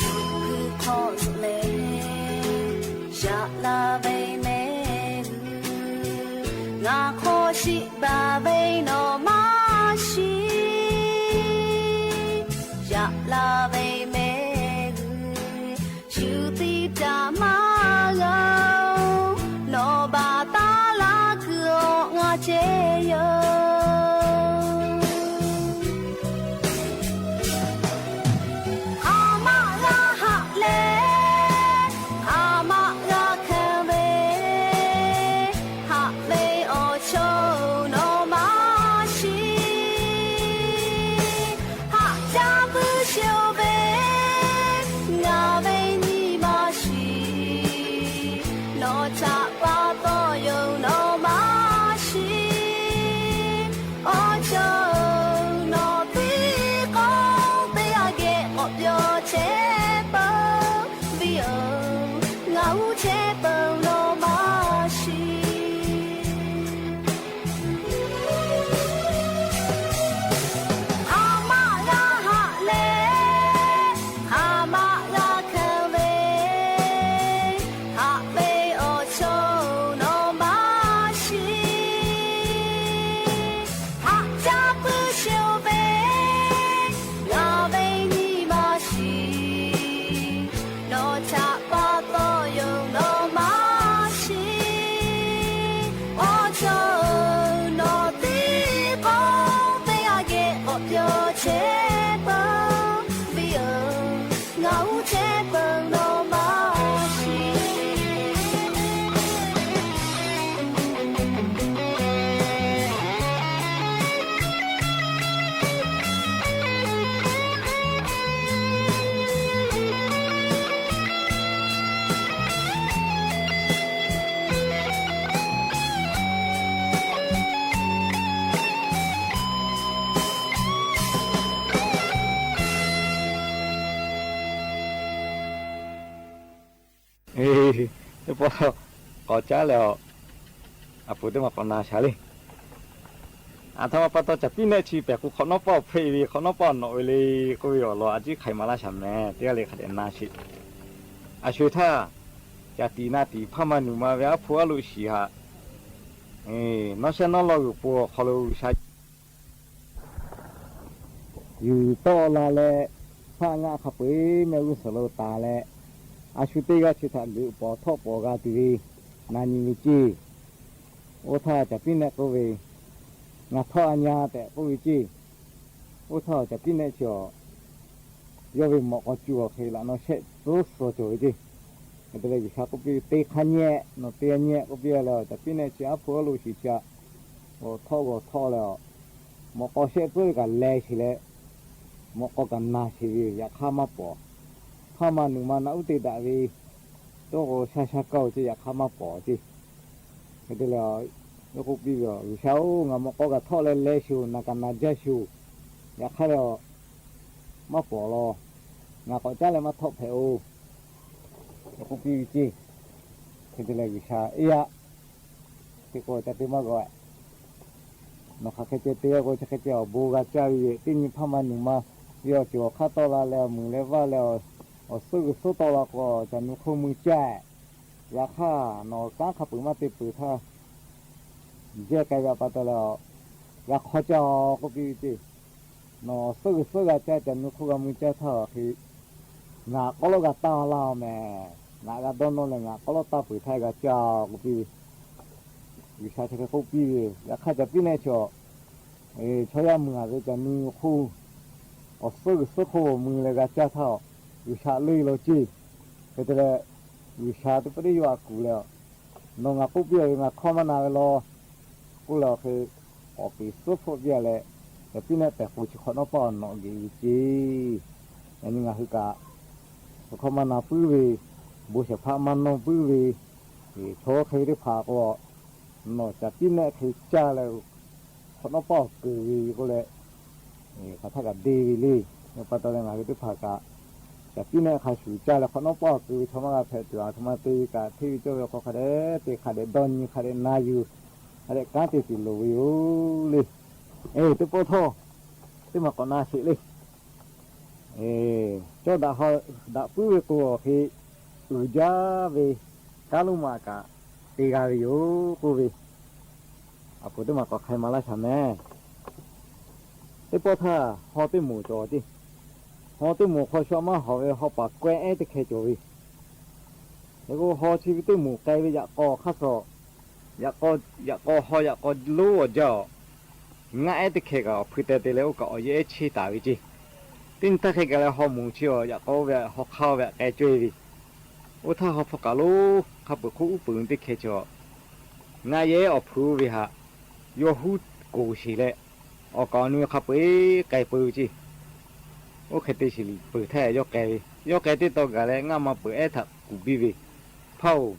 Suhˍ hkui hk'aw suhˍ leh, yaꞈ la ve mehˆ g'uiˬ, ngaˬ hk'aw shiˆ baˬ ve nawˬ maˇ shiˍ. Yaꞈ la ve mehˆ g'uiˬ, shu tiˇ taꞈ maˇ g'a-oˬ. Nawˬ baˬ taˉ laˇ kuiˬ awˬ ngaˬ ceh yoˬ. Hk'aˬ maˆ g'a haꞈ leh, hk'aˬ maˆ g'a hkanˍ ve, haꞈ ve awˬ chaw nawˬ maˇ shiˍ. Haꞈ caˇ puiˉ sheˍ-oˬ ve, ngaˬ ve nyi ma shiˍ. Nawˬ htaꞈ pa taw yoˬ nawˬ maˇ shiˍ. Awˬ chaw nawˬ tiˉ k'awꞈ teˇ g'aˇ geh k'awꞈ pyawˇ chehˇ peuˬ ve yoˬ. Ngaˬ uˉ chehˇ peuˬ nawˬ maˇ shiˍ. Hk'aˬ maˆ g'a haꞈ leh, hk'aˬ maˆ g'a hkanˍ ve, haꞈ ve awˬ chaw nawˬ maˇ shiˍ. Haꞈ caˇ puiˉ sheˍ-oˬ ve, ngaˬ ve nyi ma shiˍ. Nawˬ htaꞈ pa taw yoˬ nawˬ maˇ shiˍ. Awˬ chaw nawˬ tiˉ k'awꞈ teˇ g'aˇ geh k'awꞈ pyawˇ chehˇ peuˬ ve yoˬ. Ngaˬ uˉ chehˇ peuˬ nawˬ maˇ shiˍ. Teˇ pawˆ k'awꞈ caˉ leh, a puˍ teˇ maˬ k'awꞈ na shaˍ le. Aˬ htoꞈ ma pa taw caˬ piˉ nehˆ chi pehˬ k'o hk'awꞈ nawˉ pawˆ hpehꞈ ve, hk'awꞈ nawˉ pawˆ nawꞈ ve le k'oˆ ve awˬ lawn a ciˉ hk'aiˬ maˍ laˇ shaˍ mehˍ. Teˇ g'aˇ le hk'a dehꞈ na sheˍ. A sho-eˬ htaˇ, caˬ tiꞈ na tiꞈ hpaˇ maˇ nuˬ ma ve aˉ hpu aˉ loꞈ shiˍ haꞈ, nawˉ shehˉ nawˉ lawˇ g'uiˬ po awˬ hk'aw lo G'uiˬsha yuˬ tawˆ la leh, hpaˆ ngaˆ hk'a peu-eˬ mehˆ g'uˇ suhˍ lo taˍ leh, a shu teˇ g'aˇ chi htaꞈ geuꞈ pawˍ htawˆ pawˍ g'a tuˬ ve na nyi ve ceˇ. Oˇ htaˇ caˬ piˉ nehˆ k'oˆ ve, Ngaˬ htawˇ a nyi-a tehꞈ k'oˆ ve ceˇ. Oˇ htaˇ caˬ piˉ nehˆ chi awˬ, yawˇ ve mawꞈ k'aw cuˇ awˬ hk'e laꞈ naw shehˆ tcuhˉ suh cawˬ ve ceˇ. Hk'e te leh G'uiˬsha k'oˆ piˇ ve, Te hk'a nyi-ehˆ, nawˬ te a nyi-ehˆ k'oˆ piˇ leh, caˬ piˉ nehˆ chi aˉ hpu aˉ loꞈ shiˍ chi htaꞈ g'awˬ htawˆ g'awˬ htawˆ leh a, mawꞈ k'aw shehˆ tcuhˉ kaꞈ leh sheˍ leh, mawꞈ k'aw kaꞈ naˬ sheˍ ve yoˬ. Yaꞈ hk'aˇ maˇ pawˍ. Hpaˇ ma nuˬ ma naꞈ uˉ te daꞈ ve toˇ k'o sha sha kaˇ-oˬ ceˇ, yaꞈ hk'aˇ maˇ pawˍ ceˇ. Hk'e te leh, yawˇ k'oˆ piˇ ve, G'uiˬsha-oˬ, ngaˬ mawꞈ k'aw kaꞈ htawˆ leh leh sheˍ-oˬ, naˬ kaꞈ naˬ jaˇ sheˍ-oˬ, yaꞈ hk'aˇ leh a, maˇ pawˍ law. Ngaˬ k'awꞈ caˉ leh maˇ htawˆ hpehꞈ-oˬ, k'oˆ piˇ ve ceˇ. Hk'e te leh G'uiˬsha, Eˇ yaˇ, teˇ k'o ca te maˇ g'a. Nawˬ hk'aˬ hk'e ceh te k'o, chi hk'e ceh awˬ bon g'a caˇ ve yoˬ. Teˇ nyi hpaˇ ma nuˬ ma ve awˬ ceuˬ awˬ hk'aˇ tawˆ la leh, awˬ muiˬ leh vaˇ leh, awˬ suhˉ g'uiˬ suhˉ tawˆ la k'o, caˬ nu hk'oˆ mui caˇ. Yaꞈ hk'aˇ nawˬ kanˉ hk'a peuˬ maˇ te peuˬ htaˇ, jehˇ k'ai ve pa taw leh, g'a hk'aw caˇ-oˬ k'oˆ piˇ ve ceˇ. Nawˬ suhˉ g'uiˬ suhˉ g'a caˇ, caˬ nu hk'oˆ g'a mui caˇ htaˇ awˬ hk'e, ngaˬ k'awꞈ lawˉ g'a taˇ laˇ-oˬ mehˍ. Ngaˬ g'a dawˇ nawˇ leh ngaˬ k'awꞈ lawˉ taˇ peuˬ htaˇ g'a caˇ-oˬ k'oˆ piˇ ve. G'uiˬsha chi hk'e k'oˆ piˇ ve, yaꞈ hk'aˇ caˬ piˇ nehˆ chaw, chaw yaˇ mui-a ve caˬ nu hk'oˆ, awˬ suhˉ g'uiˬ suhˉ hk'oˆ mui leh g'a caˇ htaˇ, G'uiˬsha leuˇ law ceˇ. Hk'e te leh, G'uiˬsha teˇ pawˆ teˇ yawˇ a kuˬ leh, Nawˬ ngaˬ k'oˆ piˇ-a ve ngaˬ hkawˇ maˇ na ve law k'oˆ leh awˬ hk'e, k'awꞈ peˍ suhˉ hpfuhˆ piˇ-a leh, caˬ piˇ nehˆ pehˬ k'o chi hk'awꞈ nawˉ paˇ awˬ nawꞈ geꞈ ve ceˇ. Yaꞈ nyi ngaˬ hui kaꞈ, hkawˇ maˇ na puiˉ ve, bon shehˍ hpaˇ maˇ nawˇ puiˉ ve, chaw hk'e ve teˇ hpaˍ k'o, nawˬ caˬ piˇ nehˆ hk'e caˇ leh, hk'awꞈ nawˉ paˇ awˬ keunˍ ve k'oˆ leh, hk'aˬ htaˇ kaꞈ deˇ ve le. Yaꞈ pa taw leh ngaˬ hui teˇ hpaˍ kaꞈ, caˬ piˇ nehˆ hk'a shuˍ caˇ leh hk'awꞈ nawˉ paˇ awˬ keunˍ ve chaw maˇ g'a hpehꞈ tuˬ, aˬ htoꞈ ma te kaꞈ hteˇ ve cawˇ ve awˬ hk'aw hk'a dehꞈ te hk'a dehꞈ dawˇ nyi hk'a dehꞈ na yuˬ, hk'a dehꞈ kanˉ te tuˬ loˍ ve yoˬ le. Teˇ pawˆ htawˇ, teˇ maˬ k'awꞈ na sheˍ le. Cawˇ daꞈ ha daꞈ puiˉ ve k'o awˬ hk'e, uiˍ jaˇ ve kanˉ lonˉ ma kaꞈ te g'a ve yoˬ k'oˆ ve, aˬ poˍ teˇ maˬ k'awꞈ hk'ai maˍ laˇ shaˍ mehˍ. Teˇ pawˆ htaˇ haw teˇ moˍ cawˬ ceˇ. Haw teˇ moˍ hk'aw shu aꞈ maˇ hawˍ ve haw paˍ kawehˇ ehˉ teˇ hkeh cawˬ ve. Hk'e k'o haw chi ve teˇ moˍ k'ai ve yaꞈ k'aw hk'aˇ suh, yaꞈ k'aw, yaꞈ k'aw haw yaꞈ k'aw lonˉ awˬ jaˇ-oˬ, ngaˆ ehˉ teˇ hkeh kaꞈ awˬ hpui teh te leh oˇ kaꞈ awˬ yehˇ ehˉ cheˇ taˍ ve ceˇ. Teˇ nyi htaˇ hk'e gaˬ leh haw moˍ chi awˬ yaꞈ k'aw oˇ ve haw hk'aˇ oˇ ve aꞈ k'ai cawˇ e ve, oˇ htaˇ haw hpawˇ kaꞈ lonˉ hk'a peuˬ hk'oˆ uˉ peunˍ teˇ hkeh chi awˬ, ngaˆ yehˇ ehˉ awˬ hpui oˇ ve htaꞈ yawˇ huˉ koˍ sheˍ leh, awˬ kaˍ awˬ nu hk'a peu-eˬ k'ai peu ve ceˇ. Oˇ hk'e te sheˍ liꞈ peuˬ htaˇ yawˇ k'ai ve, yawˇ k'ai teˇ taw gaˬ leh ngaˆ ma peuˬ ehˉ htaꞈ kuˬ biˇ ve, Hpaˇ-oˬ,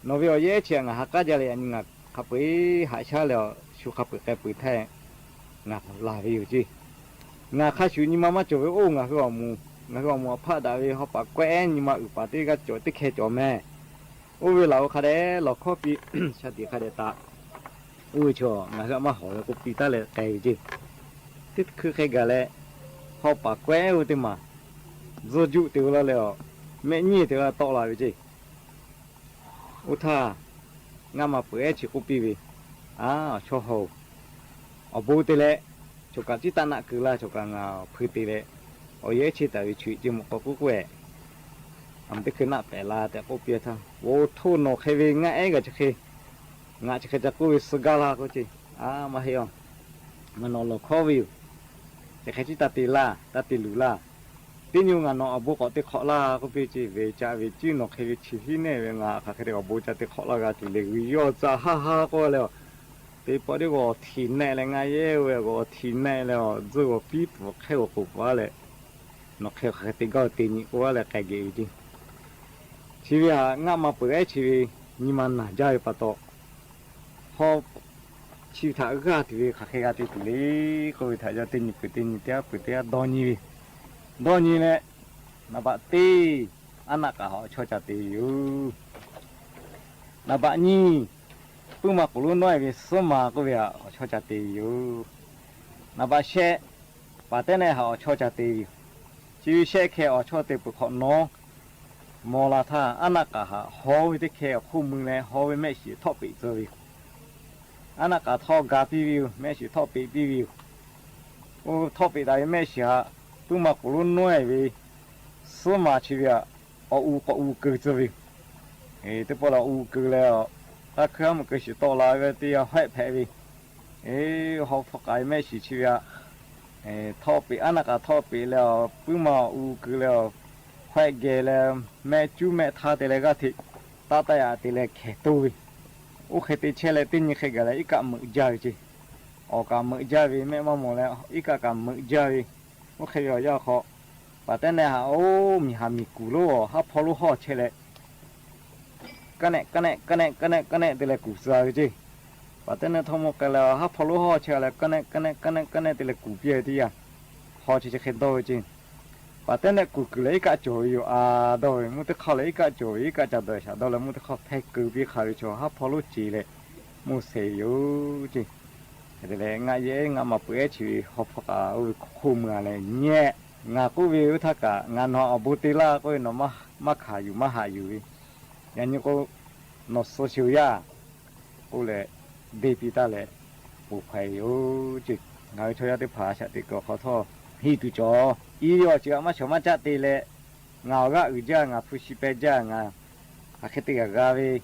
nawˬ ve awˬ yehˇ ehˉ chi htaꞈ ngaˬ ha k'aˉ jaˇ leh, yaꞈ nyi ngaˬ hk'a peu-eˬ haꞈ shaˉ leh awˬ shu hk'a peu-eˬ k'ai peu htaˇ ngaˬ laˬ ve yoˬ ceˇ. Ngaˬ hk'a shuˍ nyi ma maˇ cawˬ ve oˇ ngaˬ hui awˬ moˍ, ngaˬ hui awˬ moˍ awˬ hpaˆ daꞈ ve haw paˍ kawehˇ ehˉ nyi ma uiˍ paˍ teˇ g'aˇ cawˬ teˇ hkeh cawˬ mehˍ. Oˇ ve laˬ-oˬ hk'a dehꞈ lawˬ hkawˇ piˇ, shaˍ tiꞈ hk'a dehꞈ taꞈ. Oˇ ve chaw ngaˬ hui aꞈ maˇ hawˍ ve k'oˆ piˇ taˉ leh k'ai ve ceˇ. Teˇ hkui hk'e gaˬ leh, haw paˍ kawehˇ ehˉ oˇ teˇ maˬ tzuhˇ juˆ te-o laˇ leh awˬ, mehˆ nyiˇ te-o laˇ tawˆ la ve ceˇ. Oˇ htaˇ, ngaˆ ma peuˬ ehˉ chi k'oˆ piˇ ve, Aˉ, awˬ chawˇ haw-oˬ, awˬ bon te leh, choˬ kaꞈ ciˉ taˆ naˆ keu laˇ, choˬ kaꞈ ngaˬ awˬ hpui te leh, awˬ yehˇ ehˉ cheˇ taˍ ve choˬ-eꞈ ceˇ mawꞈ k'aw k'oˆ k'oˆ-ehˍ. Aˬ, teˇ hkui naˆ pehˍ la tehꞈ k'oˆ piˇ htaˇ, Oˬ htoˇ, nawˬ hk'e ve ngaˆ ehˉ gaˬ chi hk'e, ngaˬ chi hk'e ca k'oˆ ve suh gaˇ laˇ k'oˆ ceˇ. Aˉ, maˇ heˆ-oˬ, ngaˬ nawˬ lawˬ hkawˇ ve yoˬ. Chi hk'e ciˉ taˇ te laˇ, taˇ te luˬ laˇ. Teˇ nyi ngaˬ nawˬ awˬ bon k'awꞈ te hk'awꞈ laˇ k'oˆ piˇ ceˇ. Ve caꞈ ve ciˉ nawˬ hk'e ve chi hiˉ nehˆ ve ngaˬ hk'aˬ hk'e te awˬ bon ca te hk'awꞈ laˇ g'a tuˬ le. G'uiˬ yawˇ ca haˆ haˆ k'oˆ leh, teˇ pawˆ teˇ g'aw awˬ htiˍ nehˆ leh ngaˆ yehˇ oˇ ve g'aw awˬ htiˍ nehˆ leh awˬ tzuhˇ g'aw piˉ pfuhˍ hk'ehˇ g'aw k'oˍ paˍ leh, nawˬ hk'e hk'aˬ hk'e te gaˇ-oˬ te nyi k'oˆ laˇ leh k'ai geh ve ceˇ. Chi ve htaꞈ ngaˆ ma peuˬ ehˉ chi ve nyi ma naˬ jaˇ ve pa taw, hawˇ chi ve htaꞈ g'aˇ tuˬ ve hk'aˬ hk'e g'a te tuˬ le k'oˆ ve htaꞈ yawˇ teˇ nyi peuˬ teˇ nyi teˇ g'aˇ peuˬ teˇ g'aˇ dawˇ nyi ve, dawˇ nyi leh, naˍ baꞈ teˇ, aˉ naˆ k'aꞈ htaꞈ awˬ chawˇ ca te ve yoˬ. Naˍ baꞈ nyiˇ, puiˉ ma k'oˍ lonˉ nawˉ-e ve suhˉ ma k'oˆ ve htaꞈ awˬ chawˇ ca te ve yoˬ. Naˍ baꞈ shehˆ, paˍ tehˉ nehˆ htaꞈ awˬ chawˇ ca te ve yoˬ. Chi ve shehˆ hkeh awˬ chawˇ te peuˬ hk'awꞈ nawˉ, mawˬ la htaˇ aˉ naˆ k'aꞈ htaꞈ haw ve teˇ hkeh awˬ hk'oˆ mui leh haw ve mehˆ shiˍ htawˆ peꞈ tcuh ve yoˬ. Aˉ naˆ k'aꞈ htawˇ ga piˇ ve yoˬ. Mehˆ shiˍ htawˆ peꞈ piˇ ve yoˬ. Oˇ htawˆ peꞈ taˍ ve mehˆ shiˍ htaꞈ puiˉ ma k'oˍ lonˉ nawˉ-e ve suhˉ ma chi ve htaꞈ awˬ u k'awꞈ u keu tcuh ve yoˬ. Teˇ pawˆ lehˬ awˬ u keu leh, k'aˇ hkui haˉ meuꞈ keu shiˍ tawˆ la ve teˇ yanˇ hawehˆ hpehꞈ ve, haw hpawˇ k'ai mehˆ shiˍ chi ve htaꞈ htawˆ peꞈ, aˉ naˆ k'aꞈ htawˆ peꞈ leh, puiˉ ma awˬ u keu leh, hawehˆ geh leh, mehˆ cuˉ mehˆ htaˇ te leh g'aˇ hteꞈ taˇ taˇ yaꞈ te leh hkehˍ toˇ ve, Oˇ hk'e te chehˇ leh teˇ nyi hk'e gaˬ leh iˉ kaˆ meuꞈ jaˇ ve ceˇ. Awˬ kaꞈ meuꞈ jaˇ ve mehˆ maˇ mawˬ leh iˉ kaˆ kaꞈ meuꞈ jaˇ ve. Oˇ hk'e ve awˬ yanˇ hk'aw, paˍ tehˉ nehˆ haꞈ oˇ miˬ haˍ miˬ kuˬ lonˉ haˉ hpawˇ lonˉ hawˇ chehˇ leh, kaˇ nehˆ kaˇ nehˆ kaˇ nehˆ kaˇ nehˆ kaˇ nehˆ te leh kuˬ tcuh ve ceˇ. Paˍ tehˉ nehˆ htawˇ mawˇ k'ai leh haˉ hpawˇ lonˉ hawˇ chehˇ leh kaˇ nehˆ kaˇ nehˆ kaˇ nehˆ kaˇ nehˆ te leh kuˬ piˇ ve teˇ yanˇ, haw chi chi hk'e dawˇ ve ceˇ. Paˍ tehˉ nehˆ kuˬ kuiˬ leh iˉ kaˆ cawˬ ve yoˬ a dawˇ ve, mvuhˇ teˇ hk'aˇ leh iˉ kaˆ cawˬ ve iˉ kaˆ ca dawˬ shaˍ dawˇ leh mvuhˇ teˇ hk'aˇ hpeh keu piˇ hk'a ve chaw haˉ hpawˇ lonˉ ceˬ leh mvuhˇ shehˍ ve yoˬ ceˇ. Hk'e te leh ngaˬ yehˉ ngaˬ maˇ peuˬ ehˉ chi ve haw hpawˇ kaꞈ oˇ ve hk'oˆ mui a leh nyehˆ. Ngaˬ k'oˆ ve oˇ htaˇ kaꞈ ngaˬ nawˬ awˬ bon te laˇ k'oˆ ve nawˬ maˇ hkanˍ yuˬ maˇ haꞈ yuˬ ve, yaꞈ nyi k'o, nawˬ suh sheˍ yaˇ k'oˆ leh, deˇ piˇ taˇ leh, poˬ hk'ai ve yoˬ ceˇ. Ngaˬ hui chaw yaˇ teˇ hpaˍ a shaꞈ teꞈ kuiˬ awˬ hk'aw htawˇ henˇ tuˬ cawˬ. Iˉ ve awˬ ceuˬ aꞈ maˇ shawˍ maˇ caˆ te leh, ngaˬ awˬ g'aˇ uiˍ jaˇ, ngaˬ hpu shi peh jaˇ, ngaˬ hk'aˬ hk'e te g'a g'a ve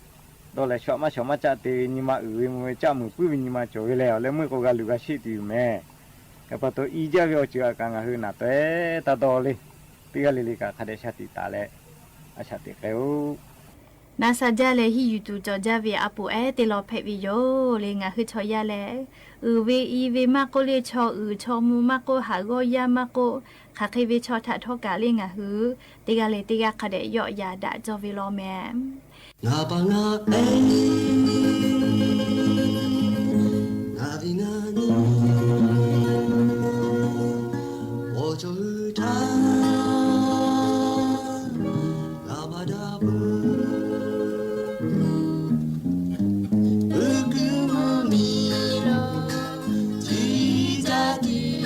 dawˇ leh shawˍ maˇ shawˍ maˇ caˆ te ve nyi ma uiˍ ve mvuh ve caˆ muiˬ puiˉ ve nyi ma cawˬ ve lehˬ, awˬ leh meuˇ k'o g'a luˬ g'a sheˆ tuˬ yoˬ mehˍ. Yaꞈ pa taw iˉ jaˇ ve awˬ ceuˬ aꞈ kaꞈ ngaˬ hui naˬ taweh taˇ dawˇ le. Teˇ g'aˇ le le kaꞈ hk'a dehꞈ shaˍ tiꞈ taˍ leh, a shaꞈ teꞈ k'ai-oˬ. Naˆ sha jaˇ leh henˇ yuˬ tuˬ cawˬ jaˇ ve a poˍ ehˉ te lawˬ hpehꞈ ve yoˬ le. Ngaˬ hui chaw yaˇ lehˬ, uiˍ ve i ve maˇ k'oˆ le, chaw uiˍ chaw mvuh maˇ k'oˆ, haˍ g'awˇ yaˇ maˇ k'oˆ, hk'aˬ hk'e ve chaw htaꞈ htawˇ kaꞈ le ngaˬ hui teˇ g'aˇ le teˇ g'aˇ hk'a dehꞈ yawˆ yaꞈ daꞈ cawˇ ve law mehˍ. Ngaˬ pa ngaˬ e, ngaˬ ve ngaˬ nyi, awˬ cawˬ hui htaˇ, ngaˬ pa daꞈ peuˬ. Uiˍ kuiˬ mvuhˇ miˬ lo, ciˇ caˇ tiˉ,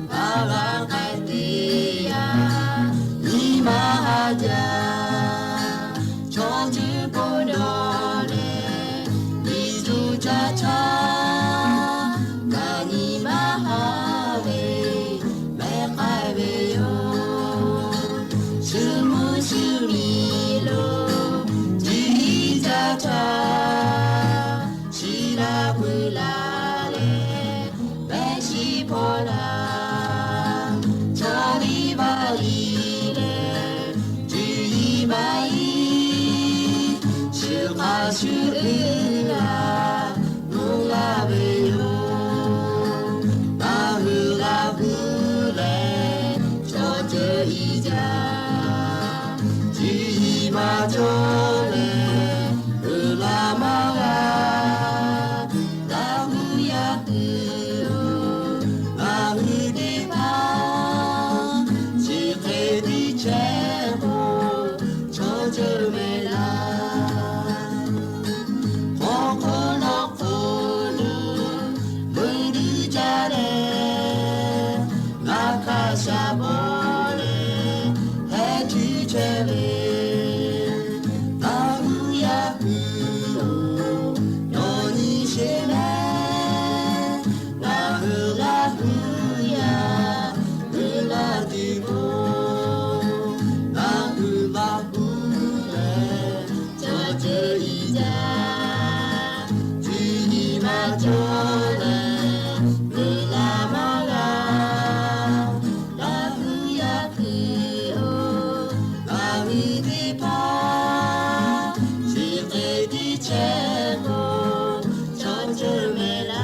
a g'a k'ai teˇ yanˇ, nyi ma haꞈ jaˇ. Chaw ceuˬ bon dawˬ leh, Yeˍsuˆ ca chaˇ, ngaˬ nyi ma haꞈ ve, mehˬ k'ai ve yoˬ. Shu mvuhˇ shu miˬ lo, ciˇ caˇ caˇ, chi laˇ puiˉ laˇ leh, mehˆ shiˍ hpawˇ laˇ, chaw liˇ vaˇ liˇ leh, cuˇ yiˍ maˇ yiˍ, shu hk'aˇ shu uiˍ laˇ, mvuh laˇ ve yoˬ. Ngaˬ hui Laˇ huˍ lehˬ, chaw ceuˬ iˉ jaˇ, cuˇ yiˍ maˇ cawˬ leh, uiˍ laˇ maˇ g'a. Laˇ huˍ yaˇ tuˬ, ngaˬ hui teˇ hpaˍ chi hk'e tiˉ chehˇ k'o, chaw ceuˬ mehˍ laˇ. Hk'aw hk'oˆ lawˇ hk'oˆ lo, meuˇ duˇ jaˇ leh, ngaˬ hk'a shaˍ bawˬ leh, heh cuˇ chehˇ ve, Laˇ huˍ yaˇ kuiˬ-oˬ, nawˬ nyi sheˍ leh, ngaˬ hui Laˇ huˍ yaˇ uiˍ laˇ tuˬ k'o, ngaˬ hui Laˇ huˍ lehˬ, chaw ceuˬ iˉ jaˇ, cuˇ yiˍ maˇ cawˬ leh, uiˍ laˇ maˇ g'a. Laˇ huˍ yaˇ kuiˬ-oˬ, ngaˬ hui teˇ hpaˍ chi hk'e tiˉ chehˇ k'o, chaw ceuˬ mehˍ laˇ.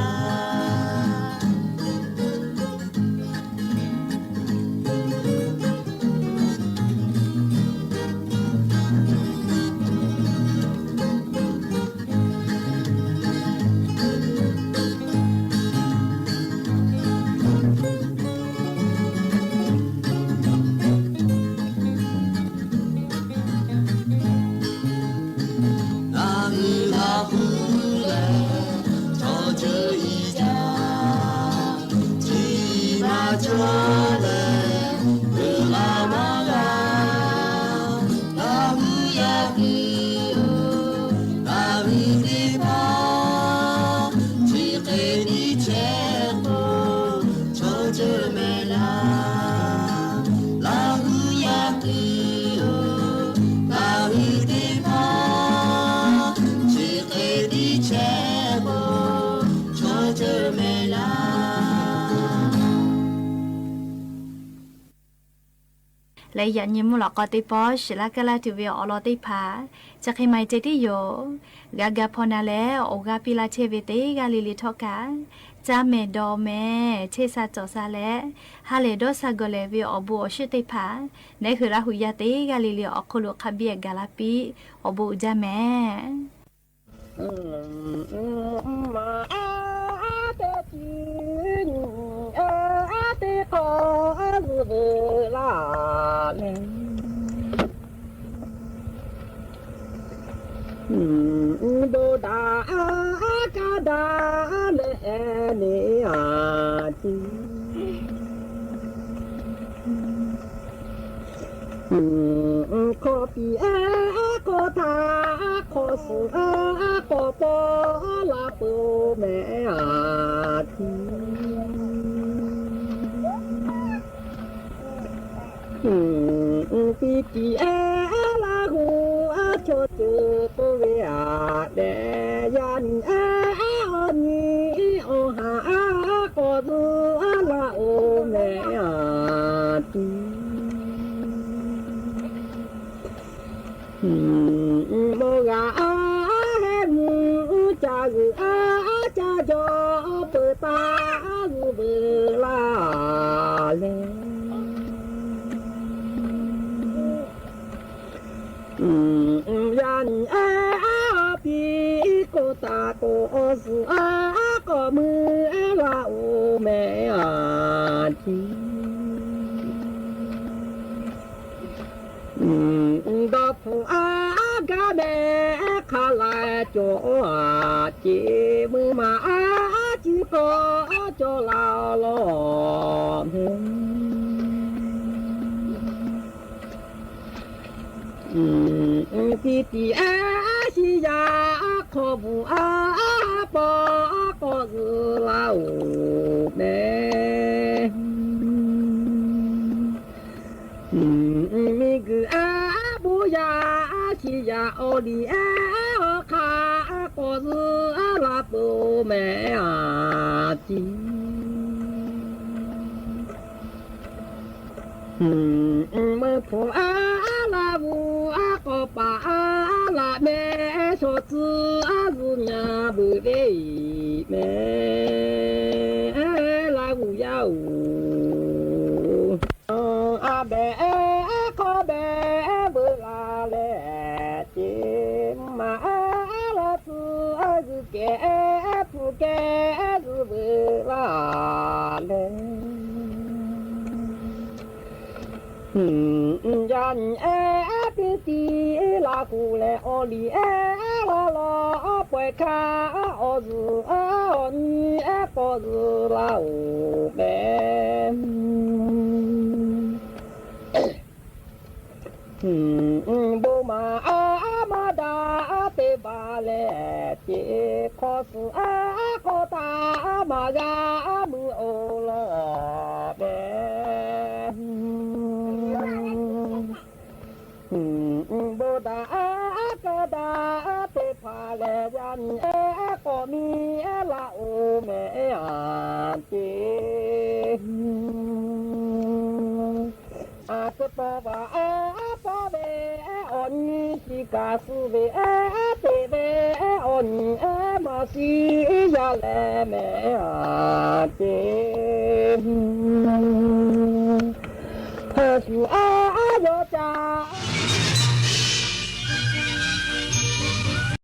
Yaꞈ nyi mvuhˇ lawꞈ k'aw teˇ pawˆ shiˍ laˇ kaˇ laˇ tuˬ ve awˬ lawn teˇ hpaˍ, chi hk'e maˇ heˆ ceh tiˉ yoˬ. G'a ga hpaw na leh awˬ g'aˇ piˇ laˇ chehˇ ve teˇ g'aˇ le le htawˇ kaꞈ, caˇ mehˍ dawˬ mehˍ chehˇ sha cawˬ sha leh, ha lehˬ dawˇ sha gawˬ lehˬ ve awˬ bon awˬ shinˉ teˇ hpaˍ, neˉ hui Laˇ hu yaˇ teˇ g'aˇ le le awˬ hk'aw lo hk'a biˇ gaˬ la piˇ, awˬ bon uiˍ jaˇ mehˍ. Maˇ a teˇ chi nyi a teˇ hk'awꞈ zuhˆ veuꞈ laˇ leh, bon daꞈ a kaˇ daꞈ leh neˇ a tiˉ hk'awꞈ piˇ a hk'awꞈ htaꞈ hk'awꞈ suhˍ a k'awꞈ paw laˇ peuˬ mehˍ a tiˉ piˇ tiꞈ a Laˇ hu a chaw ceuˬ k'oˆ ve a leh, yaˇ nyi a awˬ nyi awˬ ha a k'awꞈ zuhˆ a laˇ oˬ mehˍ a tiˉ mawˇ g'a a heh mvuhˇ ca g'uiˬ a ca jaw peuˬ taˍ zuhˆ veuꞈ laˇ leh, yaˇ nyi a piˇ k'oˆ taˍ k'o, awˬ suhˍ a k'awꞈ mui laˇ oˬ mehˍ a tiˉ dawˇ hpfuhˇ a gaˇ mehˍ hk'a la cawˬ a ceˬ, mui maˬ a ciˉ k'awꞈ cawˬ la lawˬ mehˍ. Piˇ tiꞈ a shiˍ yaˇ hk'aw bvuhꞈ a paw k'awꞈ zuhˆ laˇ oˬ mehˍ. Miˬguiˬ a bon yaˇ a shiˍ yaˇ awˬ liꞈ a awˬ hk'aˇ k'awꞈ zuhˆ a laˇ peuˬ mehˍ a tiˉ meuˇ hpu a Laˇ hu a k'awꞈ paˍ a laꞈ mehˍ shaw tcuh a zuhˆ nyi beuꞈ ve mehˍ. Laˇ hu yaˇ oˬ, a behˬ hk'awˇ behˬ veuꞈ la leh, ceˬ maˬ a laˇ tcuh a zuhˆ kehˬ hpu kehˬ zuhˆ veuꞈ la leh, yaˇ nyi ehˉ piˇ tiꞈ Laˇ hu leh awˬ liꞈ ehˉ laˇ lawˬ pawehˇ hkanˇ awˬ zuhˬ awˬ nyi ehˉ k'awꞈ zuhˆ laˇ oˬ mehˍ. Bon maˍ a maˇ daꞈ teˇ hpaˍ lehˬ, teˇ hk'awꞈ suhˍ a hk'awꞈ htaꞈ maˇ g'a mui oˬ law mehˍ. Bon daꞈ a kaˇ daꞈ teˇ hpaˍ lehˬ, yaˇ nyi ehˉ k'awꞈ miˇ ehˉ laˇ oˬ mehˍ a ceˬ. A suhˉ tawˇ vaˬ a paˇ ve awˬ nyi shiˍ kaꞈ suh ve ehˉ teꞈ ve awˬ nyi ehˉ maˇ shiˍ yaˇ leh mehˍ a ceˬ. Heh shuˍ a yawˇ ca